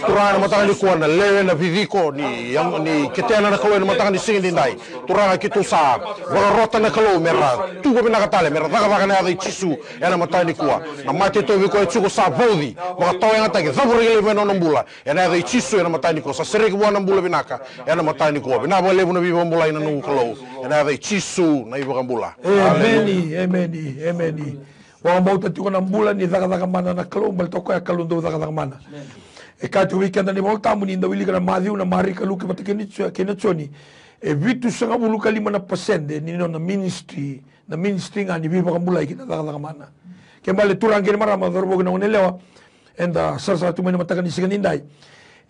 Turaga ena mataka nikua na lewe, na viciko, ni, ni ketena na Kalou ena mataka ni siga nidai. Turaga keitou sa vakarota na Kalou me ra tu vakavinaka tale, me ra cakacaka ena yaca i Jisu ena mataka nikua. Na mate e tauvi koya e tiko sa vauci, vakatawayagataki, cavuraki laivi mai na nona bula. Ena yaca i Jisu ena mataka nikua. Sa sereki vua na bula vinaka ena mataka nikua. Vinaka vakalevu na veivakabulai na noqu Kalou. Ena yaca i Jisu na iVakabula. Emeni, emeni, emeni. Vakabauta tiko na bula ni cakacaka mana na Kalou, baleta o koya Kalou dau cakacaka mana. E kaya tiko vei keda na iVola Tabu ni da wilika na Maciu, na Marika, Luke vata kei na Jo-, kei na Joni. E vitusagavulu ka lima na pasede ni nona ministry, na ministry ga ni veivakabulai kei na cakacaka mana. Ke bale turaga kei na marama, cauravou kei na goneyalewa, eda sarasara tu mai na mataka ni siga nidai.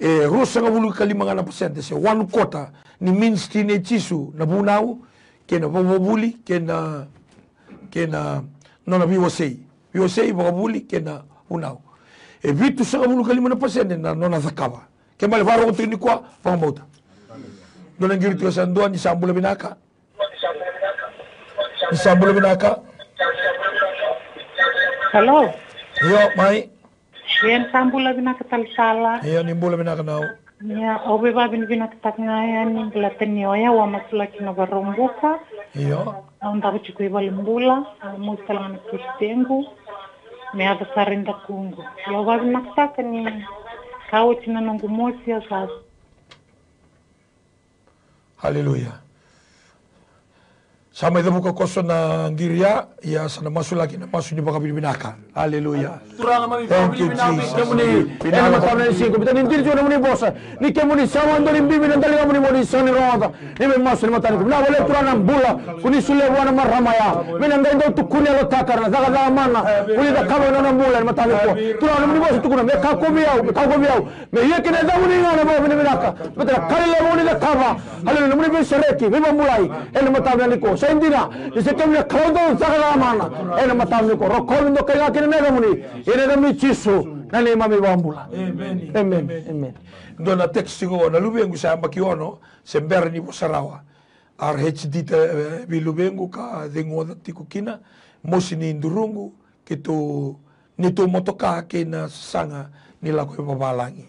E ruasagavulu ka lima ga na pasede se one quarter ni ministry nei Jisu na vunau, kei na vakavuli, kei na, kei na nona veiwasei. Veiwasei, vakavuli, kei na vunau. E vitusagavulu ka lima na pasede na nona cakava. Ke bale vakarogo tiko nikua, vakabauta. Dua na qiri tiko sa dua, ni sa bula vinaka. Ni sa bula vinaka. Hello. Io, mai. Ia, ni sa bula vinaka talatala. Io, ni bula vinaka nau. Ia, au via vakavinavinakataka ga yani baleta ni o yau a masulaki na Vakaraubuka. Io. Au davo tiko i valenibula, a mosi tale ga na kisi tequ. Me yaco sara i dakuqu. Ia, au vakavinavinakataka ni ka oti na noqu mosi, au sa Haleluya. Sa mai cavuka koso na qiri ya, ia sa na masulaki na masu ni vakavinavinaka. Haleluya. Turaga, mami, thank you, vakavinavinaka vei Jesus. Kemuni. Ena mataka ni siga, baleta ni diri tiko na nomuni vosa. Ni kemuni sa vakadua ni bibi na daligamuni mo ni sega ni rogoca. Ni mai masu ena mataka nikua. Vinaka vakalevu Turaga na bula ko ni solia vua na marama ya. Me na qai dau tukuni yalotaka na cakacaka mana ko ni cakava ena nona bula ena mataka nikua. Turaga, na nomuni vosa tukuna, me kakovi au, me kakovi au. Me ia kina yacamuni ga na vakavinavinaka. Baleta na ka lelevu o ni cakava. Haleluya, na nomuni veisereki, veivakabulai. Ena mataka nikua. Sa dina, ni sa kemuni na Kalou dau cakacaka mana. Ena mataka nikua. Rokovi, dokai ga kina na yacamuni. Ena yacamuni Jisu, na neimami iVakabula. Emeni. Emeni. Emeni. Emeni. Dua na text qo, na luvequ sa yabaki ono, se bera ni vosa rawa. R H D ta, e, vei luvequ ka cegu oca tiko kina, mosi ni duruqu, keitou, neitou motoka kei na sasaga ni lako i vavalagi.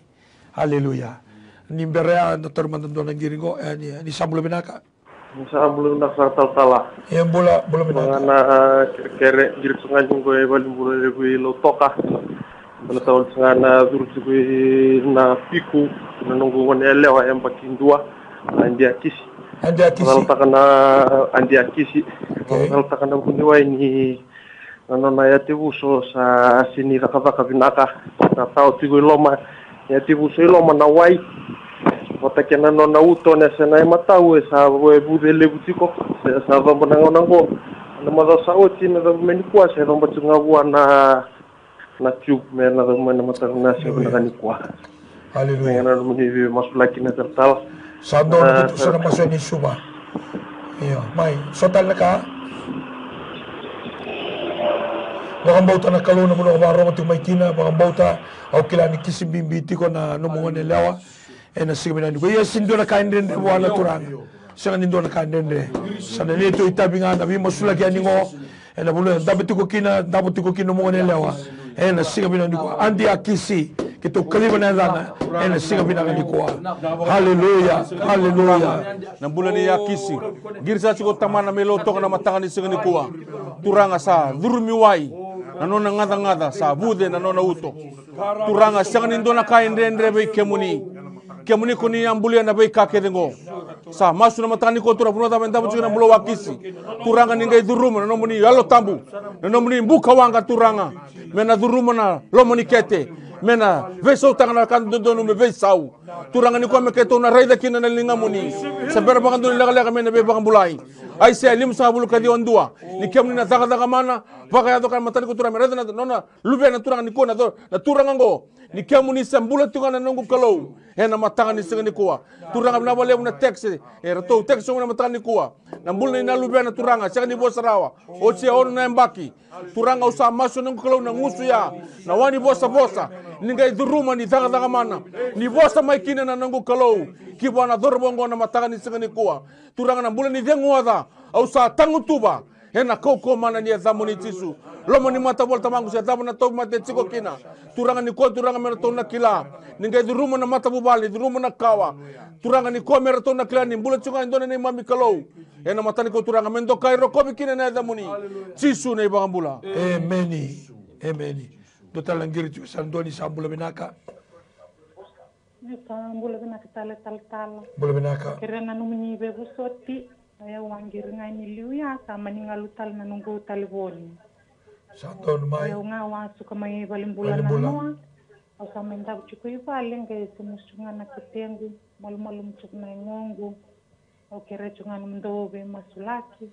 Aleluya. Ni bera ya na taura mada dua na qiri qo, e, ni, ni sa bula vinaka. Ni sa bula vinaka saka talatala. E bula, bula vinaka. Ga na, a, kerekere, qiri tu ga ni qo e valenibula levu i Lautoka. Baleta oti ga na curu tiko i na piku na noqu gone yalewa yabaki dua, na Adi Akisi. Adi Akisi. Valataka na Adi Akisi. Okay. Valataka na vuniwai ni na nona yatevuso sa sega ni cakacaka vinaka. Sa tao tiko i loma yatevuso i loma na wai. Vata kei na nona uto na sena e matau e sa e vuce levu tiko. Sa, sa coba na gauna qo. Na macawa sa oti na cava mai nikua sa coba tiko ga vua na na tube me na cava mai na mataka na siga vinaka nikua. Aleluya. Ena nomuni veimasulaki na talatala. Sa donu, a, keitou sa na masu yani i Suva. Io, mai, so tale na ka. Vakabauta na Kalou na vanua o vakarogo tiko mai kina, vakabauta, au kila ni kisi bibi tiko na nomu gone yalewa. Ena siga vinaka nikua. Ia, sega ni dua na ka e dredre vua na Turaga. Sega ni dua na ka e dredre. Sa na neitou itavi ga na veimasulaki yani qo. Ena vanua e dabe tiko kina, davo tiko kina nomu gone yalewa. Ena siga vinaka nikua. Adi Akisi, keitou kaciva na yacana. Ena siga vinaka nikua. Aleluya. Aleluya. Na bula nei Akisi. Qiri sa tiko tamana mai Lautoka na mataka ni siga nikua. Turaga sa curumi wai. Na nona gacagaca, sa vuce na nona uto. Turaga, sega ni dua na ka e dredre vei kemuni. Kemuni ko ni a bulia na veika kece qo. Sa masu na mataka nikua Turaga, vanua cava e davo tiko na bula o Akisi. Turaga ni qai curuma na nomuni Yalo Tabu. Na nomuni buka waqa Turaga. Me na curuma na loma ni kete. Me na veisautaka na ka dodonu me veisau. Turaga nikua me keitou na raica kina na ligamuni. Sa bera vakadua ni lekaleka me na veivakabulai. Aisea limasagavulu ka ciwa dua. Ni kemuni na cakacaka mana. Vakayaco ka na mataka nikua Turaga me raica na nona luvena Turaga nikua na, na turaga qo. Ni kemuni sa bula tiko ga na noqu Kalou. Ena mataka ni siga nikua. Turaga vinaka vakalevu na text. E ratou text sobu na mataka nikua. Na bula ni na luvena Turaga. Sega ni vosa rawa. Oti e ono na yabaki. Turaga au sa masu noqu Kalou na gusu ya. Na wa ni vosavosa. Ni qai curuma ni cakacaka mana. Ni vosa mai kina na noqu Kalou. Ki vua na cauravou oqo na mataka ni siga nikua. Turaga na bula ni cegu oca. Au sa tagutuva. Ena kaukauwa mana ni yacamuni Jisu. Loma ni matavola tamaqu se cava na tauvimate e tiko kina. Turaga nikua Turaga me ratou na kila. Ni qai curuma na matavuvale, ni curuma na kawa. Turaga nikua me ratou na kila ni bula tiko ga e dua na neimami Kalou. Ena mataka nikua Turaga me dokai rokovi kina na yacamuni. Jisu na iVakabula. Emeni. Emeni. Dua tale na qiri tiko sa dua ni sa bula vinaka. Ni sa bula vinaka tale talatala. Bula vinaka. Kerea na nomuni veivosoti. O yau a qiri ga ni liu ya sa mani galu tale na noqu talevoni. Sa donu mai. O yau ga au a suka mai valenibula na noa. Au sa mai davo tiko i vale qai se musu ga na ketequ. Malumalumu tiko na yagoqu. Au kerea tiko ga nomudou veimasulaki.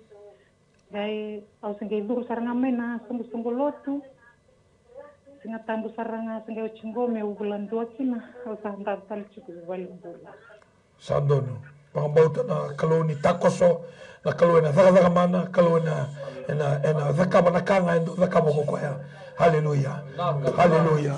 Qai au se qai curu sara ga mai na soqosoqo lotu. Siga Tabu sara ga se qai oti qo meu vula dua kina, au sa davo tale tiko i valenibula. Sa donu. Vakabauta na Kalou ni takoso, na Kalou ena cakacaka mana, Kalou ena, ena, ena cakava na ka ga e dau cakava ko koya. Haleluya. Haleluya.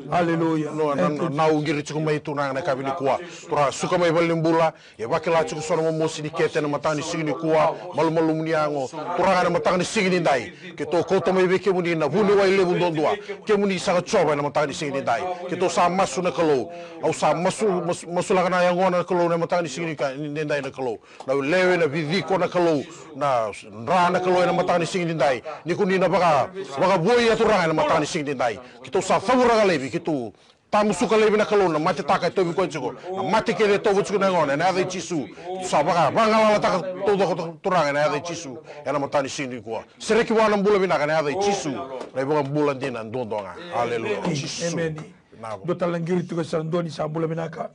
Haleluya. No, na, na, na, au qiri tiko mai tu na, na kavi ni kua. Turaga, suka mai vale ni bula, e vakila tiko so na momosi ni kete ena mataka ni siga ni kua, malumalumu ni yago. Turaga, ena mataka ni siga ni dai, keitou kauta mai vei kemuni na vuniwai levu duadua. Kemuni saka Jiova ena mataka ni siga ni dai. Keitou sa masu na Kalou. Au sa masu, masu, masulaka na yagona na Kalou ena mataka ni siga ni ka-, ni dai na Kalou. Na lewe, na viciko na Kalou. Na dra na Kalou ena mataka ni siga ni dai. Ni ko ni na vaka, vakavoui a Turaga ena mataka ni siga ni dai. Keitou sa cavuraka laivi, keitou tamusuka laivi na Kalou na matetaka e tauvi koya tiko. Na mate kece e tauvi tiko na yagona, ena yaca i Jisu. Sa vaka, vagalalataka taucoko Turaga ena yaca i Jisu. Ena mataka ni siga ni kua. Sereki vua na bula vinaka ena yaca i Jisu. Na iVakabula dina duadua ga. Aleluya. Jisu. Emeni. Vinaka. Dua tale na qiri tiko e sa dua ni sa bula vinaka.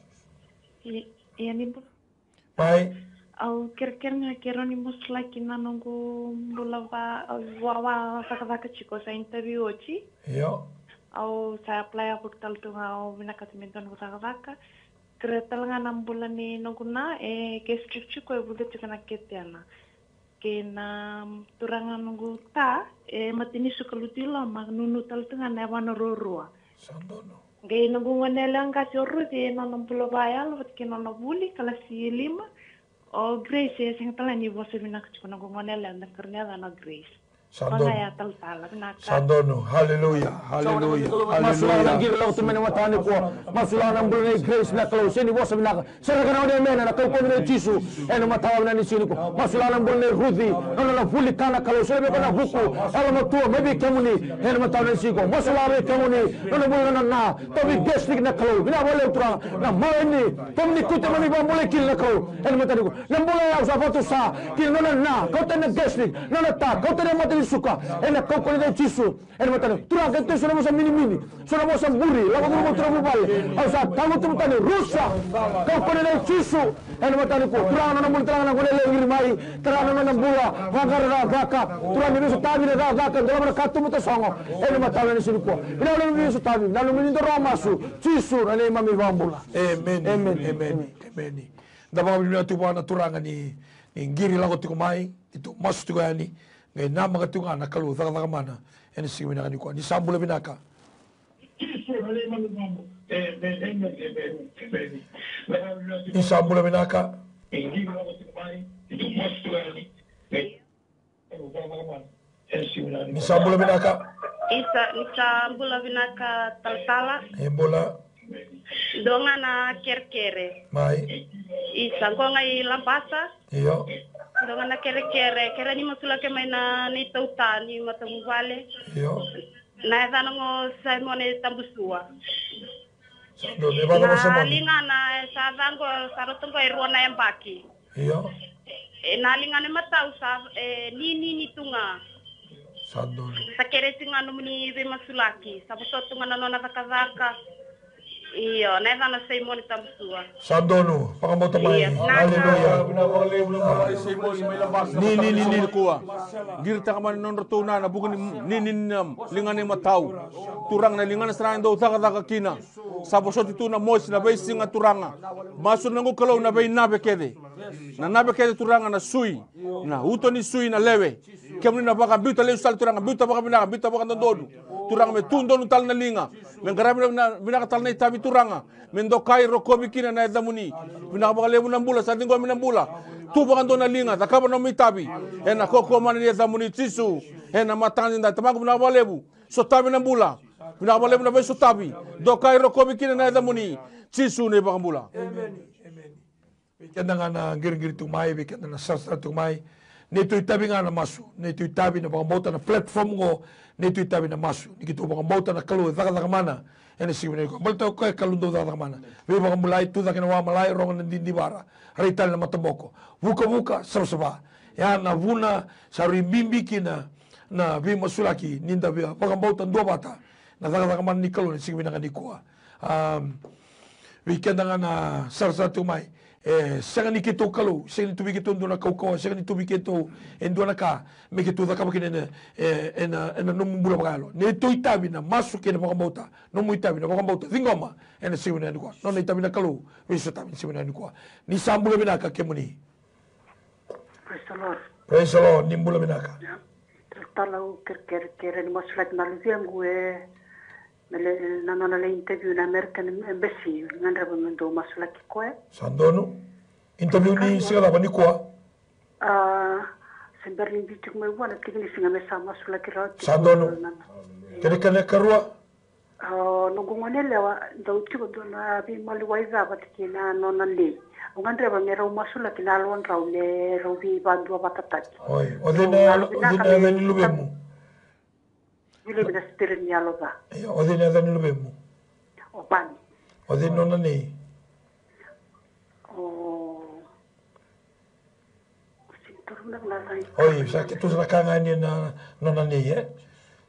I, ia ni bula. Mai. Au kerekere ga ke rawa ni masulaki na noqu bula va, va, va cakacaka tiko sa interview oti. Io. Au sa apply a vuki tale tu ga au vinakata me dua noqu cakacaka. Kere tale ga na bula ni noqu na e ke strict tiko e vuta tiko na ketena. Kei na turaga noqu ta e matanisu ka lutu i loma, nunu tale tu ga na yavana ruarua. Sa donu. Qai noqu gone yalewa qase o Ruci e nona bula vayalo vata kei nona vuli ka lasi e lima. O Grace e sega tale ni vosa vinaka tiko noqu gone yalewa na karua ni yacana o Grace. Sa donu. Vagaya talatala vinaka. Sa donu. Haleluya. Haleluya. Masulaka na qiri lako tu mai na mataka ni kua. Masulaka na bula nei Grace na Kalou se ni vosa vinaka. Sereka na gone yamena na kaukauwa nei Jisu. Ena mataka vinaka ni siga ni kua. Masulaka na bula nei Ruci. Nona na vuli ka na Kalou. Sere vei ko na vuku. Yalo matua mai vei kemuni. Ena mataka vinaka ni siga ni kua. Masulaka vei kemuni. Nona vuli nona na. Tauvi gastric na Kalou. Vinaka vakalevu Turaga. Na mala ni. Kemuni kuta mai ni vakabulai kina na Kalou. Ena mataka ni kua. Na bula yau sa vatusa. Kina nona na. Kauta na gastric. Nona ta. Kauta na mata ni suka. Ena kaukauwa nei Jisu. Ena mataka ni Turaga, keitou so na vosa minimini, so na vosa buri, lako curuma tu na vuvale. Au sa tavutu matani rusa. Kaukauwa nei Jisu. Ena mataka ni kua. Turaga nona bula tale ga na gone lewe qiri mai. Turaga nona bula. Vaqara cakacaka. Turaga ni veisotavi na cakacaka. Dolava na katuba tasogo. Ena mataka ni siga ni kua. Vinaka levu ni veisotavi. Vinaka levu ni doroa masu. Jisu na neimami vakabula. Emeni. Emeni. Emeni. Emeni. Da vakavinavinaka tu vua na Turaga ni, ni qiri lako tiko mai. Keitou masu tiko yani. Qai namaka tiko ga na Kalou cakacaka mana ena siga vinaka ni kua. Ni sa bula vinaka. Ni sa bula vinaka. Ni sa bula vinaka. Isa, ni sa bula vinaka talatala. E bula. Dua ga na kerekere. Mai. Isa, qo ga i Labasa. Io. Dua ga na kerekere, kere ni masulaki mai na neitau ta ni matavuvale. Io. Na yacana qo Saimone Tabusua. Sa donu, e vaka na Saimone. Na ligana e sa ca qo, sa rauta qo e rua na yabaki. Io. E na ligana e matau sa e ninini tu ga. Sa donu. Sa kereti ga nomuni veimasulaki, sa vosota tu ga na nona cakacaka. Io, na yacana Saimone Tabusua. Sa donu, vakabauta mai. Io, na. Aleluya. Ni, ni, ni, ni. Kua. Qiritaka mai na nodratou na, na vuku ni, ni, ni, ni, na ligana e matau. Turaga na ligana sara e dau cakacaka kina. Sa vosoti tu na mosi na veisiga Turaga. Masu na noqu Kalou na veinave kece. Na nave kece Turaga na sui. Na uto ni sui na lewe. Kemuni na vakabiuta lesu tale Turaga, biuta vakavinaka, biuta vakadodonu. Turaga me tu donu tale na liga. Me qaravi na, na vinaka tale na itavi Turaga. Me dokai rokovi kina na yacamuni. Vinaka vakalevu na bula, sa ciqomi na bula. Tu vakadua na liga, cakava na nomu itavi. Ena kaukaua mana ni yacamuni Jisu. Ena mataka ni dai Tamaqu vinaka vakalevu. Sotavi na bula. Vinaka vakalevu na veisotavi. Dokai rokovi kina na yacamuni. Jisu na iVakabula. Emeni. Emeni. Vei keda ga na qiriqiri tu mai, vei keda na sarasara tu mai. Neitou itavi ga na masu, neitou itavi na vakabauta na platform qo, neitou itavi na masu. Ni keitou vakabauta na Kalou e cakacaka mana ena siga vinaka nikua. Baleta o koya e Kalou dau cakacaka mana. Veivakabulai, tucake na wa malai, rogo na didivara, rai tale na mataboko. Vukavuka, savasava. Ya na vuna sa rui bibi kina na veimasulaki ni da via vakabauta duavata na cakacaka mana ni Kalou ena siga vinaka nikua. Am, Vei keda ga na sarasara tiko mai, e sega ni keitou Kalou, sega ni tu vei keitou e dua na kaukauwa, sega ni tu vei keitou e dua na ka me keitou cakava kina ena, e, ena, ena nomu bula vakayalo. Neitou itavi na masu kei na vakabauta. Nomu itavi na vakabauta. Ciqoma ena siga vinaka nikua. Nona itavi na Kalou veisotavi ena siga vinaka nikua. Ni sa bula vinaka kemuni. Praise the Lord. Praise the Lord. Ni bula vinaka. Ia, talatala, au kerekere, kere ni masulaki na luvequ e, na le, na nona lai interview na American Embassy, gadreva me dou masulaki koya. Sa donu. Interview ni siga cava, nikua? A, se bera ni biu tiko mai vua na tiki ni siga me sa masulaki rawa tiko. Sa donu. Kena, kena karua. A, noqu gone yalewa, dau tiko dua na veimaliwai ca vata kei na nona nei. Au gadreva me rau masulaki na yalodrau me rau veivaduavatataki. Oi, o cei na, o cei na yaca ni luvemu? Vei levu na spirit ni yalo ca. Io, o cei na yaca ni luvemu? O Vani. O cei na nona nei? O Oi, sa keitou sa na ka ga ni na nona nei, e?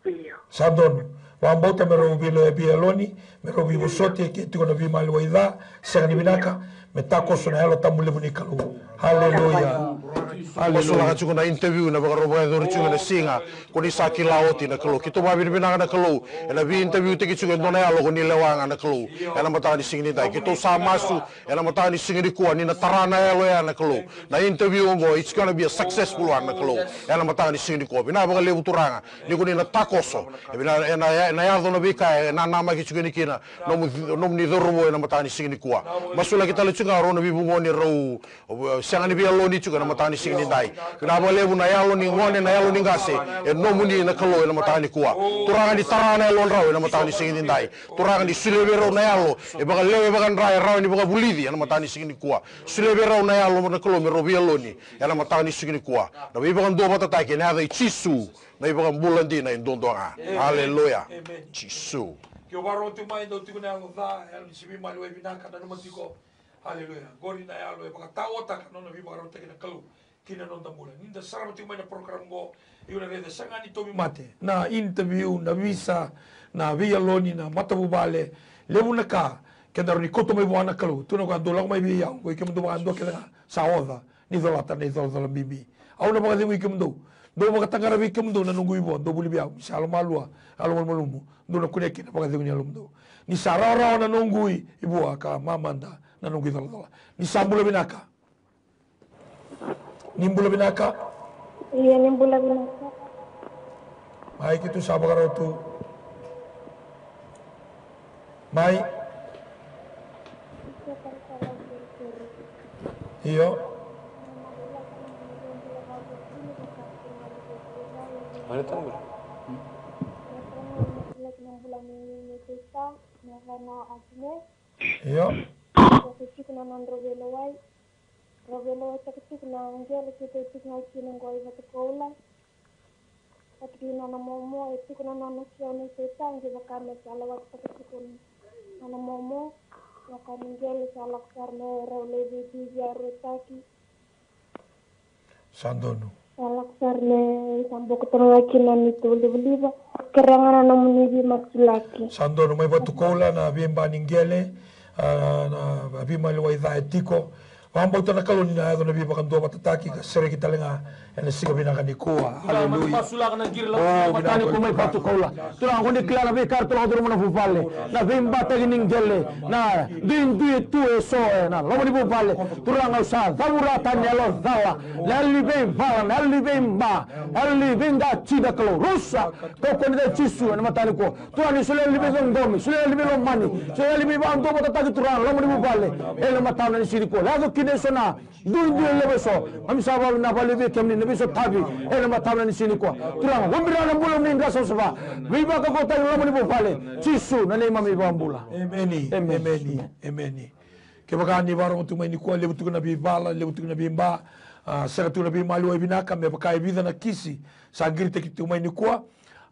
Io. Sa donu. Vakabauta me rau veiloya vei Aloni, me rau veivosoti, e ke tiko na veimaliwai ca, sega ni vinaka, me takoso na Yalo Tabu levu ni Kalou. Haleluya. Haleluya. Masulaka tiko na interview na vakarau vakayacori tiko na siga, ko ni sa kila oti na Kalou. Keitou vakavinavinaka na Kalou, ena vei interview taki tiko e dua na yalo ko ni lewa ga na Kalou. Ena mataka ni siga ni dai, keitou sa masu, ena mataka ni siga nikua, ni na tara na yalo ya na Kalou. Na interview oqo, it's gonna be a successful one na Kalou. Ena mataka ni siga nikua. Vinaka vakalevu Turaga, ni ko ni na takoso. E vina, ena, ena yaco na veika, e nanamaki tiko yani kina, nomu, nomuni cauravou ena mataka ni siga nikua. Masulaki tale tiko ga rau na veivugo ni rau, o, sega ni veiyaloni tiko ena mataka ni siga ni dai. Vinaka vakalevu na yalo ni gone, na yalo ni qase, e nomuni na Kalou ena mataka nikua. Turaga ni tara na yalodrau ena mataka ni siga ni dai. Turaga ni solia vei rau na yalo, e vakalewe, e vakadra, e rawa ni vakavulici ena mataka ni siga nikua. Solia vei rau na yalo na Kalou me rau veiyaloni ena mataka ni siga nikua. Na veivakaduavatataki ena yaca i Jisu, na iVakabula dina e duadua ga. Amen. Aleluya. Amen. Jisu. Ke o vakarau tu mai, dau tiko na yalo ca, yalo ni se veimaliwai vinaka, nanuma tiko. Aleluya. Qori na yalo e vakataotaka na nona veivakarautaki na Kalou ki na noda bula. Ni da sarava tiko mai na program qo, io, na raica sega ni tauvimate, na interview, na visa, na veiyaloni, na matavuvale, levu na ka, keda rawa ni kauta mai vua na Kalou. Tukuna o koya, dou lako mai vei au, ko i kemudou vakadua kece ga sa oca ni colata na icolacola bibi. Au na vakacegui kemudou. Dou vakataqara vei kemudou na noqu ivo, dou vuli vei au, ni sa yalomalua, yalomalumalumu, dou na kunea kina na vakacegu ni yalomudou. Ni sa rawarawa na noqu i, ivua ka mamada na noqu icolacola. Ni sa bula vinaka. Ni bula vinaka. Io, ni bula vinaka. Mai, keitou sa vakarau tu. Mai. Io. Mai, tangula. Io. Rau veilewaitaka tiko na qele keitou tiko ga kina qo i Vatukoula. Vata kei nona momo, e tiko na nona siau na itaitaqi, vaka me sa lewataka tiko na nona momo. Vaka ni qele sa lako sara me rau lai veiduvi a ruataki. Sa donu. Sa lako sara me sa boko tale ga kina ni tou livaliva. Kerea ga na nomuni veimasulaki. Sa donu. Mai Vatukoula na veiba ni qele, a, na veimaliwai ca e tiko. Vakabauta na Kalou ni na yaco na veivakaduavatataki ka sereki tale ga ena siga vinaka nikua. Aleluya. Masulaka na qiri lau. O, vinaka. Tani ko mai Vatukoula. Turaga, ko ni kila na veika eratou lako curuma na vuvale, na veibataki ni qele, na duidui e tu eso ena loma ni vuvale. Turaga, au sa cavura tani na yalo cala, na yalo ni veivala, na yalo ni veiba, na yalo ni veidati na Kalou. Rusa, kau koni ca Jisu ena mataka nikua. Turaga, ni solia yalo ni veicoqomi, solia yalo ni veilomani, solia yalo ni veivakaduavatataki, Turaga, loma ni vuvale ena mataka ni siga nikua. Yaco kina eso na duidui e levu eso. Keimami sa vakavinavinaka vei kemuni na veisotavi ena mataka ni siga nikua. Turaga, vakabirara na bula ni qase savasava. Veivakaukauwataki ena loma ni vuvale. Jisu na neimami iVakabula. Emeni. Emeni. Emeni. Emeni. Kevaka ni vakarorogo tu mai nikua, levu tiko na veivala, levu tiko na veiba, a, sega tiko na veimaliwai vinaka, me vaka e vica na kisi sa qiritaki tu mai nikua.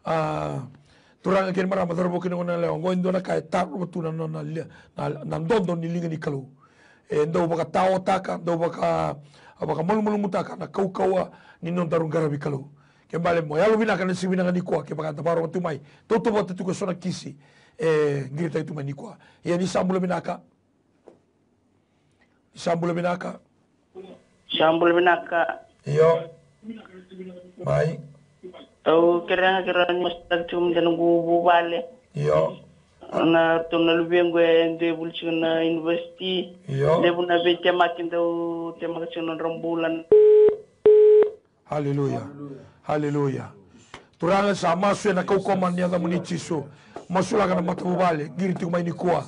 A, turaga kei na marama, cauravou kei na goneyalewa, oqo e dua na ka e tarova tu na nona li-, na, na dodo ni liga ni Kalou. E dau vakataotaka, dau vaka, vakamalumalumutaka na kaukauwa ni nodaru qaravi Kalou. Ke bale mo yalovinaka na siga vinaka nikua, kevaka da vakarorogo tu mai, tautauvata tiko eso na kisi e qiritaki tu mai nikua. Ia ni sa bula vinaka. Ni sa bula vinaka. Sa bula vinaka. Io. Mai. Au kerea ga, kerea ni masulaki tiko mada noqu vuvale. Io. Na ratou na luvequ e dua e vuli tiko na university. Io. Levu na veitemaki dau temaka tiko na nodra bula. Haleluya. Haleluya. Turaga, sa masu ena kaukauwa ni yacamuni Jisu. Masulaka na matavuvale qiri tiko mai nikua.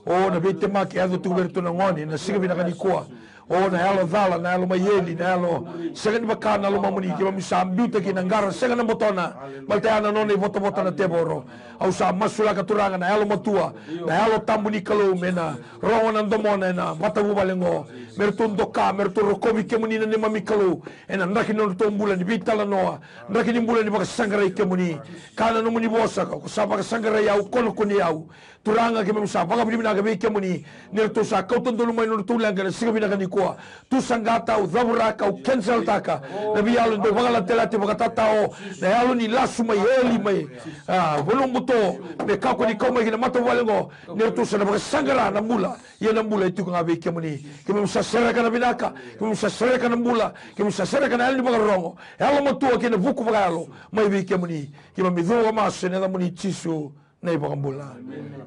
O na veitemaki e yaco tiko vei iratou na gone na siga vinaka nikua. O na yalo cala, na yalo mai eli, na yalo sega ni vaka na lomamuni, keimami sa biuta kina, qara sega na botona. Baleta ya na nona ivotavota na tevoro. Au sa masulaka, Turaga, na yalo matua, na yalo tabu ni Kalou me na rogo na domona ena matavuvale oqo. Me ratou doka, me ratou rokovi kemuni na neimami Kalou. Ena draki ni nodratou bula ni veitalanoa, draki ni bula ni vakasaqarai kemuni. Ka na nomuni vosa, ko sa vakasaqarai au, ko na kunei au. Turaga, keimami sa vakavinavinaka vei kemuni ni ratou sa kauta donu mai nodratou leqa ena siga vinaka nikua. Tu saqata, au cavuraka, au kenseltaka na veiyalo e dau vakalatilati vakatatao, na yalo ni lasu mai eli mai, a, vanua buto, me kakua ni kau mai ki na matavuvale oqo, ni ratou sa na vakasaqara na bula. Ia na bula e tiko ga vei kemuni. Keimami sa sereka na vinaka, keimami sa sereka na bula, keimami sa sereka na yalo ni vakarorogo, yalo matua kei na vuku vakayalo mai vei kemuni. Keimami cuva vakamasu ena yacamuni Jisu na iVakabula.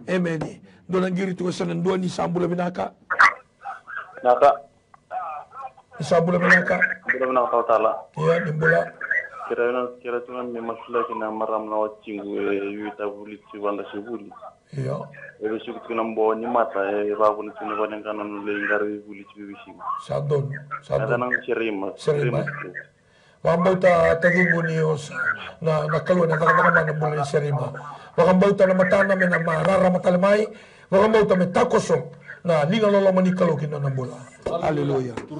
Emeni. Dua na qiri tiko e sa na dua. Ni sa bula vinaka. Naka. Ni sa bula vinaka. Bula vinaka talatala. Ia, ni bula. Kira na, kira tu na me masulaki na marama na watiqu e yu ta vuli tu vanda se vuli. Io. E vesuki tiko na bo ni mata, e vavuna tiko na vaneqana na lei qara e vuli tiko e veisiga. Sa donu, sa donu. Serima. Serima. Vakabauta taciqu ni o sa na, na Kalou ena cakacaka mai na bula ni Serima. Vakabauta na matana me na ma rarama tale mai. Vakabauta me takoso na liga loloma ni Kalou ki na nona bula. Aleluya. O,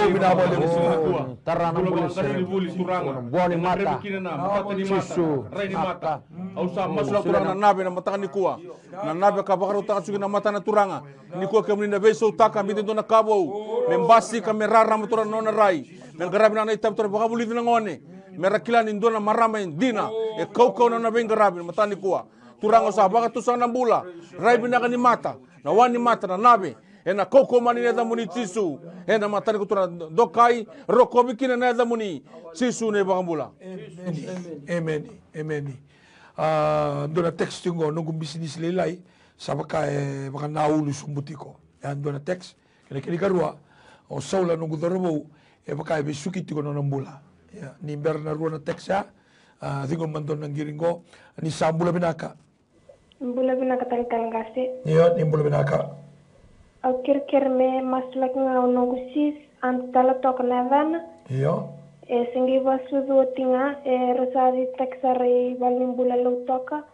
vinaka vakalevu. Tara na bula ni Serima. Bua ni mata. Jisu. Au sa masulaka, Turaga, na nave ena mataka nikua. Na nave ka vakarautaka tiko na matana, Turaga. Nikua kemuni na veisautaka, biuta e dua na ka vou. Me basika, me rarama, Turaga, na nona rai. Me qaravi na nona itavi, Turaga, vakavulici na gone. Me ra kila ni dua na marama e dina. E kaukauwa na nona veiqaravi ena mataka nikua. Turaga, au sa vakatusa na bula. Rai vinaka ni mata. Na wa ni mata, na nave. Ena kaukauwa ni yacamuni Jisu. Ena mataka nikua, Turaga, dokai, rokovi kina na yacamuni Jisu na iVakabula. Emeni. Emeni. Emeni. A, dua na text tiko qo, noqu bisinisi lailai sa vaka e vakanaulu sobu tiko. E a dua na text. Kena, kena ikarua, o Saula noqu cauravou, e vaka e vesuki tiko na nona bula. Ia, ni bera na rua na text ya, a, ciqoma dua na qiri qo. Ni sa bula vinaka. Bula vinaka, talatala qase. Io, ni bula vinaka. Au kerekere me masulaki ga o noqu sis, Aunt Tala Toka na yacana. Io. E se qai vakasucu oti ga, e rau sa citaki sara i valenibula Lautoka.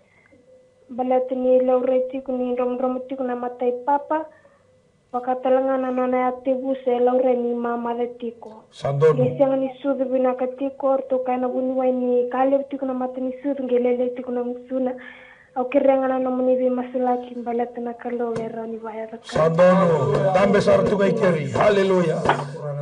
Baleta ni laurai tiko ni dromodromo tiko na mata i papa. Vaka tale ga na nona yatevuso e laurai ni mamaca tiko. Sa donu. Ni sega ni sucu vinaka tiko, ratou kaya na vuniwai ni ka levu tiko na mata ni sucu, qai lailai tiko na gusuna. Au kerea ga na nomuni veimasulaki baleta na Kalou e rawa ni vakayaco. Sa donu. Dabe sara tu ga i keri. Haleluya.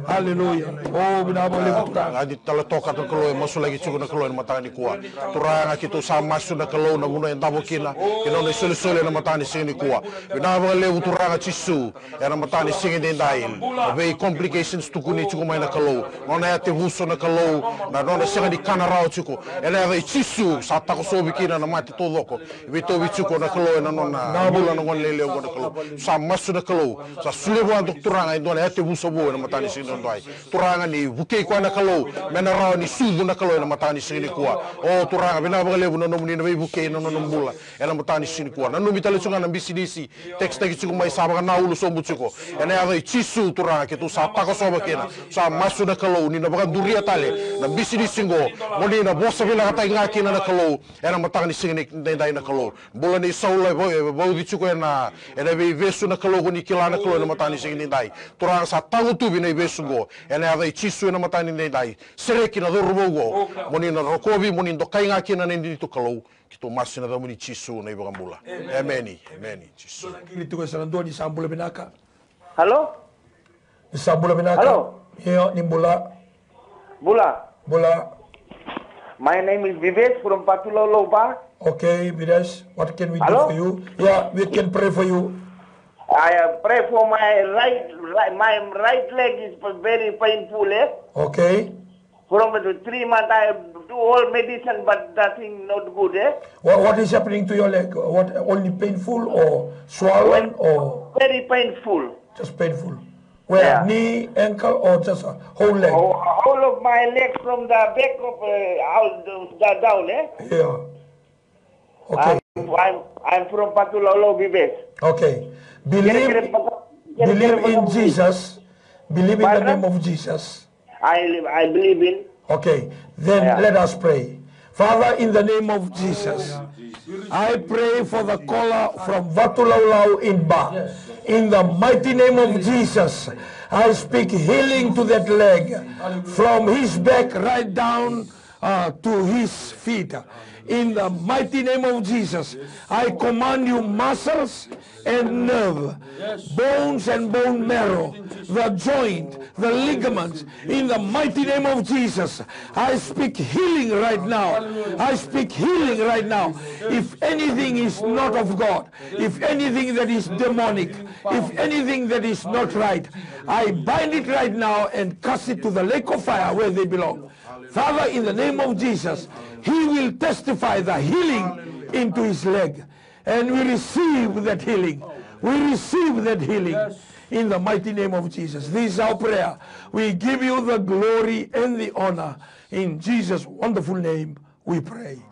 Haleluya. O, vinaka vakalevu. Turaga, ni Tala Toka na Kalou e masulaki tiko na Kalou ena mataka nikua. Turaga, keitou sa masu na Kalou na vanua e davo kina, kei na nona isolisoli ena mataka ni siga nikua. Vinaka vakalevu, Turaga Jisu. Ena mataka ni siga edaidai, na vei complications tukuni tiko mai na Kalou, nona yatevuso na Kalou, na nona sega ni kana rawa tiko. Ena yaca i Jisu sa takosovi kina na mate taucoko e veitauvi tiko na Kalou ena nona bula na gone lailai oqo na Kalou. Sa masu na Kalou, sa solia vua na Turaga e dua na yatevuso vou ena mataka ni siga edaidai. Turaga, ni vukei koya na Kalou me na rawa ni sucu na Kalou ena mataka ni siga nikua. O Turaga, vinaka vakalevu na nomuni na veivukei na nona bula ena mataka ni siga nikua. Nanumi tale tiko ga na bisinisi. Text taki tiko mai sa vakanaulu sobu tiko. Ena yaca i Jisu, Turaga, keitou sa takosova kina. Sa masu na Kalou ni na vakaduria tale na bisinisi qo, mo ni na vosa vinakataki ga kina na Kalou. Ena mataka ni siga ni daidai na Kalou. Bula nei Saula e vau-, e vauci tiko ena, ena veivesu na Kalou, ko ni kila na Kalou ena mataka ni siga ni daidai. Turaga, sa tagutuvi na ivesu qo. Ena yaca i Jisu ena mataka ni daidai. Sereki na cauravou qo. Mo ni na rokovi, mo ni dokai ga kina na neitou Kalou. Keitou masu ena yacamuni Jisu na iVakabula. Emeni. Emeni. Emeni. Jisu. Kiri tiko e sa na dua. Ni sa bula vinaka. Halo? Ni sa bula vinaka. Halo? Io, ni bula. Bula. Bula. My name is Vives from Patulaulau Bar. Okay, Vives, what can we do for you? Yeah, we can pray for you. I uh, pray for my right, right, my right leg is very painful, eh? Okay. From the three months I do all medicine, but nothing not good, eh? What, what is happening to your leg? What, only painful or swollen or? Very painful. Just painful. Where? Yeah. Knee, ankle, or just a whole leg? Whole, whole of my leg from the back of uh, out the, the down, eh? Yeah. Okay. I'm, I'm, I'm from Patulaulau, Bibes. Okay. Believe, believe in Jesus. Believe in the name of Jesus. I, I believe in. Okay. Then let us pray. Father, in the name of Jesus, I pray for the caller from Vatulaulau in Ba. In the mighty name of Jesus, I speak healing to that leg, from his back right down uh, to his feet. In the mighty name of Jesus, I command you, muscles and nerve, bones and bone marrow, the joint, the ligaments, in the mighty name of Jesus, I speak healing right now. I speak healing right now. If anything is not of God, if anything that is demonic, if anything that is not right, I bind it right now and cast it to the lake of fire where they belong. Father, in the name of Jesus, he will testify the healing into his leg. And we receive that healing. We receive that healing in the mighty name of Jesus. This is our prayer. We give you the glory and the honor. In Jesus' wonderful name, we pray.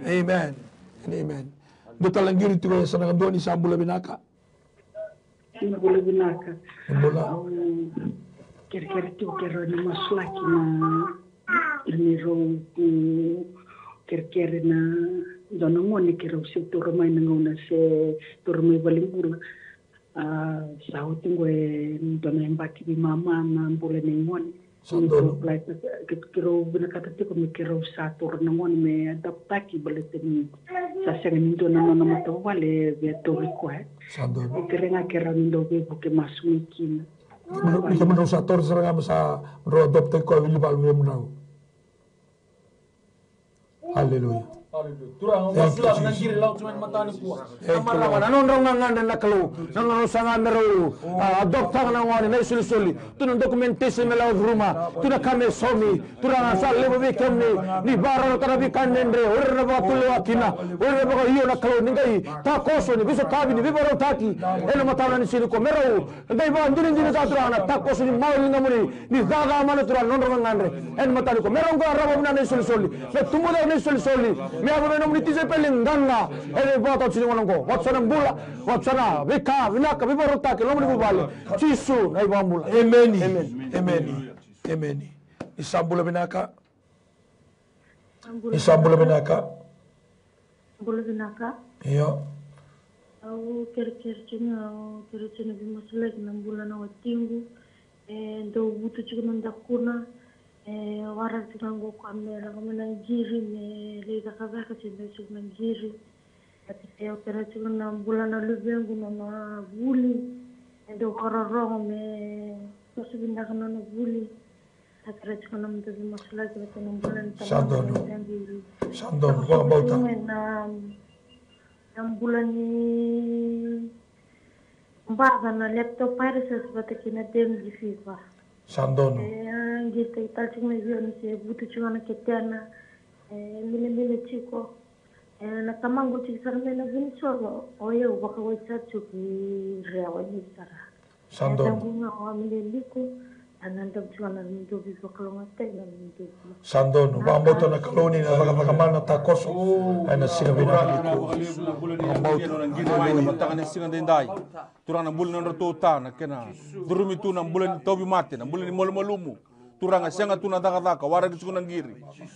Amen and amen. Dou talagiri tiko e sa na kadua ni sa bula vinaka. Ni bula vinaka. Ni bula. Au kerekere tiko keirau ni masulaki na ni rau kerekere na dua na gone keirau se taura mai na gauna se taura mai valenibula. A, sa oti qo e dua na yabaki veimama na bula nei gone. Keirau vinakata tiko me keirau sa taura na gone me adaptaki baleta ni sa sega ni dua na nona matavuvale e via tauri koya. Au kerea ga keirau ni dau veivuke masu mai kina. Ni kemudou sa taura sara ga me sa drau adaptaki koya vei livalu vei kemudrau. Aleluya. Turaga, au masulaka na qiri lau tu mai na mataka nikua. Na marama, na nodrau gagadre na Kalou, na nodrau saga me rau adoptaka na gone na isolisoli. Tu na documentation me lau curuma, tu na ka me saumi. Turaga, sa levu vei kemuni ni vakarautaka na veika dredre, o ira na vakatulewa kina, o ira na vakaio na Kalou ni qai takoso ni veisotavi ni veivakarautaki. Ena mataka ni siga nikua me rau qai vakadinadinataka Turaga na takoso ni mawe ni ligamuni. Ni cakacaka mana Turaga na nodrau gagadre ena mataka nikua me rau qai rava vinaka na isolisoli, me tubu cake na isolisoli, me yaco vei nomuni tisaipeli qaqa. Ena ivakataotioti ni gauna oqo, vakatusa na bula, vakatusa na veika vinaka, veivakarautaki, loma ni vuvale. Jisu na iVakabula. Emeni. Emeni. Emeni. Emeni. Ni sa bula vinaka. Ni sa bula vinaka. Bula vinaka. Io. Au kerekere tiko ga, au kerekere tiko na veimasulaki na bula na watiqu. E dau vutu tiko na dakuna. E waraka tiko ga qo koya me lako mai na qiri me lai cakacaka se dau tiko na qiri. Vata kei au kerekere tiko na bula na luvequ na nona vuli. E dau vakarorogo me toso vinaka na nona vuli. Sa kerea tiko na noda veimasulaki vata na bula ni tamata. Sa donu. Sa donu, vakabauta. Na, na bula ni baca na leptospirosis vata kei na dengue fever. Sa donu. E, a, qai tale tiko mai vei au ni se vutu tiko na ketena. E, milemile tiko. E, na tamaqu tiko sara mai na Venezuela, o yau vakawai sa tiko i Rewa ni sara. Sa donu. Sa donu, vakabauta na Kalou ni na cakacaka mana na takoso ena siga vinaka nikua. Vakabauta. Mataka ni siga daidai. Turaga na bula ni nodratou ta na kena curumi tu na bula ni tauvimate, na bula ni malumalumu. Turaga, sega tu na cakacaka, waraki tiko na qiri.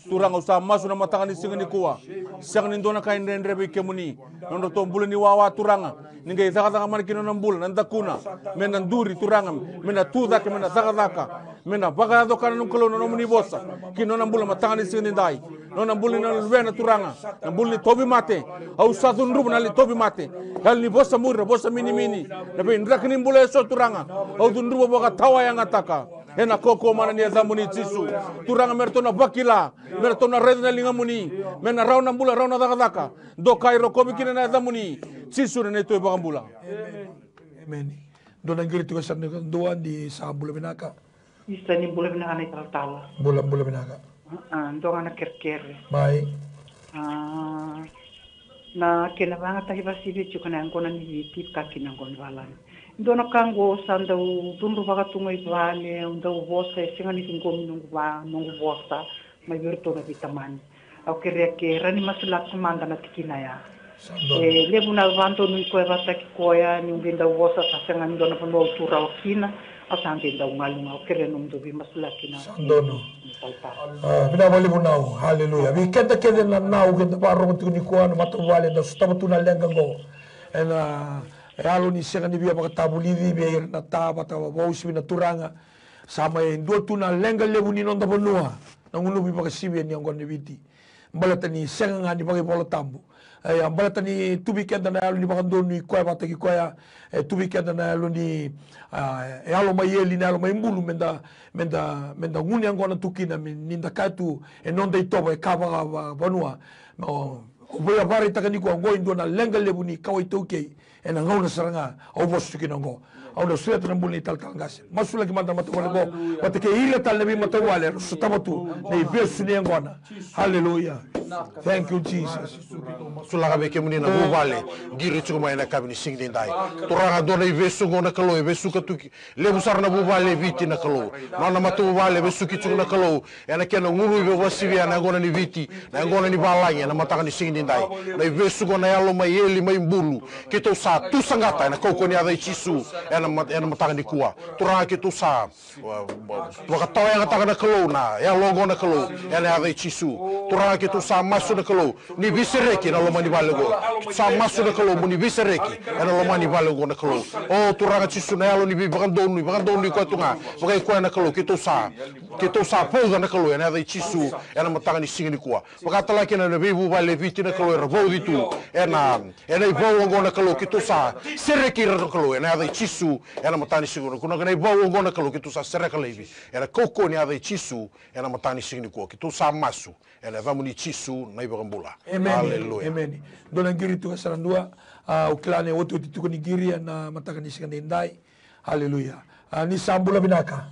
Turaga, au sa masu na mataka ni siga nikua. Sega ni dua na ka e dredre vei kemuni. Na nodratou bula ni wawa Turaga. Ni qai cakacaka mana ki na nona bula na dakuna. Me na duri Turaga, me na tu cake, me na cakacaka. Me na vakayaco ka na nomu Kalou na nomuni vosa. Ki na nona bula mataka ni siga nidai. Na nona bula ni na luvena Turaga. Na bula ni tauvimate. Au sa cudruva na yalo ni tauvimate. Yalo ni vosa muri, na vosa minimini. Na veidraki ni bula eso Turaga. Au cudruva vakatawayagataka. Ena kaukaua mana ni yacamuni Jisu. Turaga me ratou na vakila, me ratou na raica na ligamuni, me na rawa na bula, rawa na cakacaka. Dokai, rokovi kina na yacamuni Jisu na neitou iVakabula. Emeni. Dua na qiri tiko sara ni dua ni sa bula vinaka. Isa ni bula vinaka na italatala. Bula, bula vinaka. A, dua ga na kerekere. Mai. A, na kena vagataki vasivi tiko na yaqona ni Viti ka kina yaqona ni valagi. Dua na ka qo sa dau cudru vaka tu ga i vale, au dau vosa e sega ni ciqomi noqu va, noqu vosa. Mai vei iratou na veitamani. Au kerea ke ra ni masulaki mada na tikina ya. E levu na vadonui koya vataki koya ni uqe dau vosa sa sega ni dua na vanua au tu rawa kina. Au sa qe dau galu ga au kerea nomudou veimasulaki na. Sa donu. Vinaka vakalevu nau. Haleluya. Vei keda kece na nau keda vakarorogo tiko nikua na matavuvale da sotava tu na leqa qo. Ena yalo ni sega ni via vakatavulici vei ira na ta vata vausivi na turaga. Sa mai dua tu na leqa levu ni noda vanua. Na gunuvi vakasivia ni yaqona ni Viti. Baleta ni sega ga ni vakaivolatabu. E a baleta ni tu vei keda na yalo ni vakadonui koya vataki koya. E tu vei keda na yalo ni a, e yalo mai eli na yalo mai bulu meda meda meda gunu yaqona tu kina ni da kaya tu e noda itovo e ka vakavanua. O vei a vakaraitaka nikua oqo e dua na leqa levu ni kawa iTaukei. Ena gauna sara ga au vosa tu kina oqo. Au na sureta na bula ni talatala qase. Masulaki mada na matavuvale oqo vata kei ira tale na veimatavuvale era sotava tu na ivesu ni yaqona. Haleluya. Thank you Jesus. Masulaka vei kemuni na vuvale. Qiri tiko mai ena yakavi ni siga daidai. Turaga dua na ivesu oqo na Kalou e vesuka tu ki levu sara na vuvale e Viti na Kalou. Nona matavuvale e vesuki tiko na Kalou. Ena kena gunu i veivakasivia na yaqona ni Viti, na yaqona ni valagi ena mataka ni siga ni dai. Na ivesu qo na yalo mai eli mai bulu. Keitou sa tu sagata ena kaukauwa ni yaca i Jisu ena mataka nikua. Turaga keitou sa vakatawayagataka na Kalou na yalo oqo na Kalou ena yaca i Jisu. Turaga keitou sa masu na Kalou ni veisereki ena loma ni vale oqo. Keitou sa masu na Kalou mo ni veisereki ena loma ni vale oqo na Kalou. O Turaga Jisu na yalo ni veivakadonui, vakadonui koya tu ga. Vakaikoya na Kalou keitou sa Keitou sa vauca na Kalou ena yaca i Jisu ena mataka ni siga nikua. Vakatale kina na veivuvale e Viti na Kalou era vauci tu ena ena ivau oqo na Kalou keitou sa sereki ira na Kalou ena yaca i Jisu ena mataka ni siga nikua. Na ivau oqo na Kalou keitou sa sereka laivi ena kaukauwa ni yaca i Jisu ena mataka ni siga nikua. Keitou sa masu ena yacamuni Jisu na iVakabula. Emeni. Aleluya. Emeni. Dua na qiri tu e sara dua. Au kila na iotioti tiko ni qiri ena mataka ni siga daidai. Aleluya. Ni sa bula vinaka.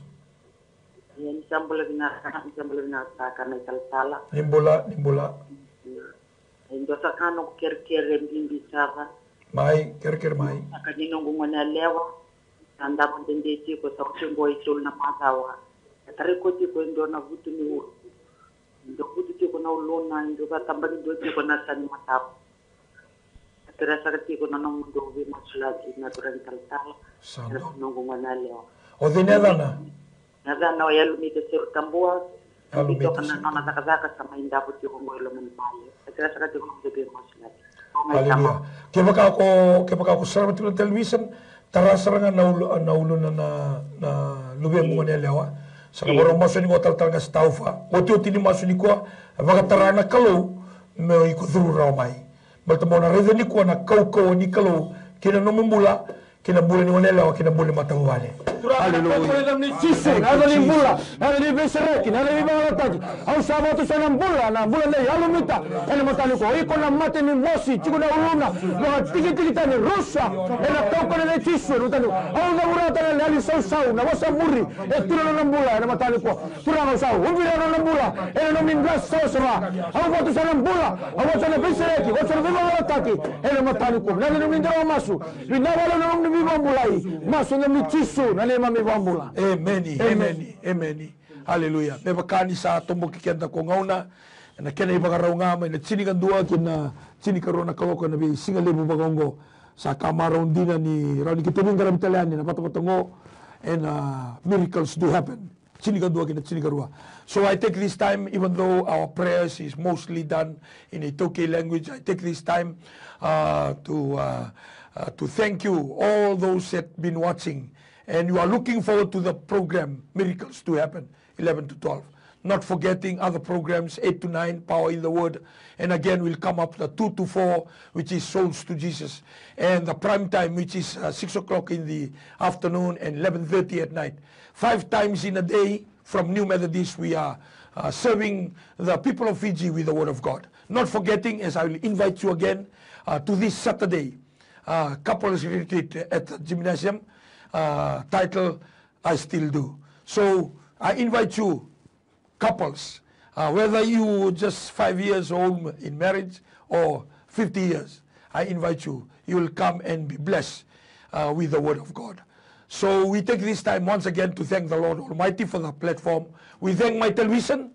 Ia ni sa bula vinaka, ni sa bula vinaka saka na italatala. Ni bula, ni bula. E dua saka noqu kerekere bibi saka. Mai, kerekere mai. Saka ni noqu gone yalewa. Sa davo dede tiko sa oti oqo e tolu na macawa. E tarai koya tiko e dua na vutu ni ulu. E dua vutu tiko na uluna, e dua sa tabaki dua tiko na sa ni matava. Kerea saka tiko na nomudou veimasulaki na turaga talatala. Sa donu. Noqu gone yalewa. O cei na yacana? Na yacana o Yalumita Serutabua. Yalumita Serutabua. Toka na nona cakacaka sa mai davo tiko qo i loma ni vale. Kerea saka tiko nomudou veimasulaki. Aleluya. Kevaka ko, kevaka ko sarava tiko na television, tara sara ga na ulu, na uluna na, na luvemu gone yalewa. Sa na varau masu ni ko talatala ga sa taufa. Otioti ni masu ni koa, vakatara na Kalou, me o iko curu rawa mai. Baleta mo na raica nikua na kaukauwa ni Kalou kei na nomu bula, kei na bula ni goneyalewa, kei na bula ni matavuvale. Aleluya. Ena yaca ni Jisu, na yaca ni bula, na yaca ni veisereki, na yaca ni veivakalougatataki. Au sa vakatusa na bula, na bula nei Yalumita. Ena mataka nikua, o iko na mate ni mosi, tiko na uluna, vakatikitikitani, rusa. Ena kaukauwa nei Jisu, ena mataka nikua. Au cavurata na yali sausau, na vosa muri, e tu na nona bula, ena mataka nikua. Turaga au sa ubira na nona bula, ena nomuni dra savasava. Au vakatusa na bula, au vakatusa na veisereki, vakatusa na veivakalougatataki, ena mataka nikua. Na nomuni dra masu, vinaka vakalevu na nomuni veivakabulai. Masu ena yacamuni Jisu, na neimami iVakabula. Emeni, emeni, emeni. Aleluya. Me vaka ni sa toboki keda ko gauna, ena kena ivakarau ga mai na tinikadua ki na tinikarua na kaloko ena veisiga levu vakaoqo. Sa ka marau dina ni rawa ni keitou veiqaravi tale yani ena vatavata oqo, ena miracles do happen. Tinikadua ki na tinikarua. So I take this time, even though our prayers is mostly done in Itāukei language, I take this time, uh, to, uh, uh, to thank you, all those that been watching. And you are looking forward to the program, Miracles to Happen, eleven to twelve. Not forgetting other programs, eight to nine, Power in the Word. And again, we'll come up the two to four, which is Souls to Jesus. And the prime time, which is, uh, six o'clock in the afternoon and eleven thirty at night. Five times in a day from New Methodist, we are, uh, serving the people of Fiji with the Word of God. Not forgetting, as I will invite you again, uh, to this Saturday, uh, couples retreat at the gymnasium, uh, title I Still Do. So I invite you, couples, uh, whether you just five years old in marriage or fifty years, I invite you. You will come and be blessed, uh, with the word of God. So we take this time once again to thank the Lord Almighty for the platform. We thank my television,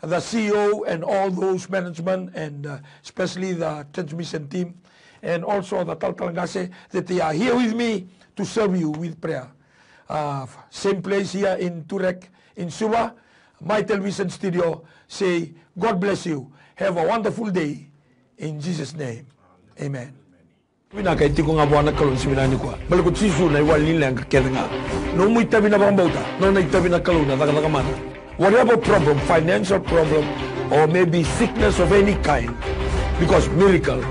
the C E O and all those management and, uh, especially the transmission team, and also the Talatala Qase that they are here with me to serve you with prayer. Uh, same place here in Toorak in Suva, my television studio. Say, God bless you. Have a wonderful day in Jesus' name. Amen. Vinaka e tiko ga vua na Kalou ni siga vinaka nikua. Baleta ko Jisu na iwali ni leqa kece ga. Nomu itavi na vakabauta, nona itavi na Kalou na cakacaka mana. Whatever problem, financial problem, or maybe sickness of any kind, because miracle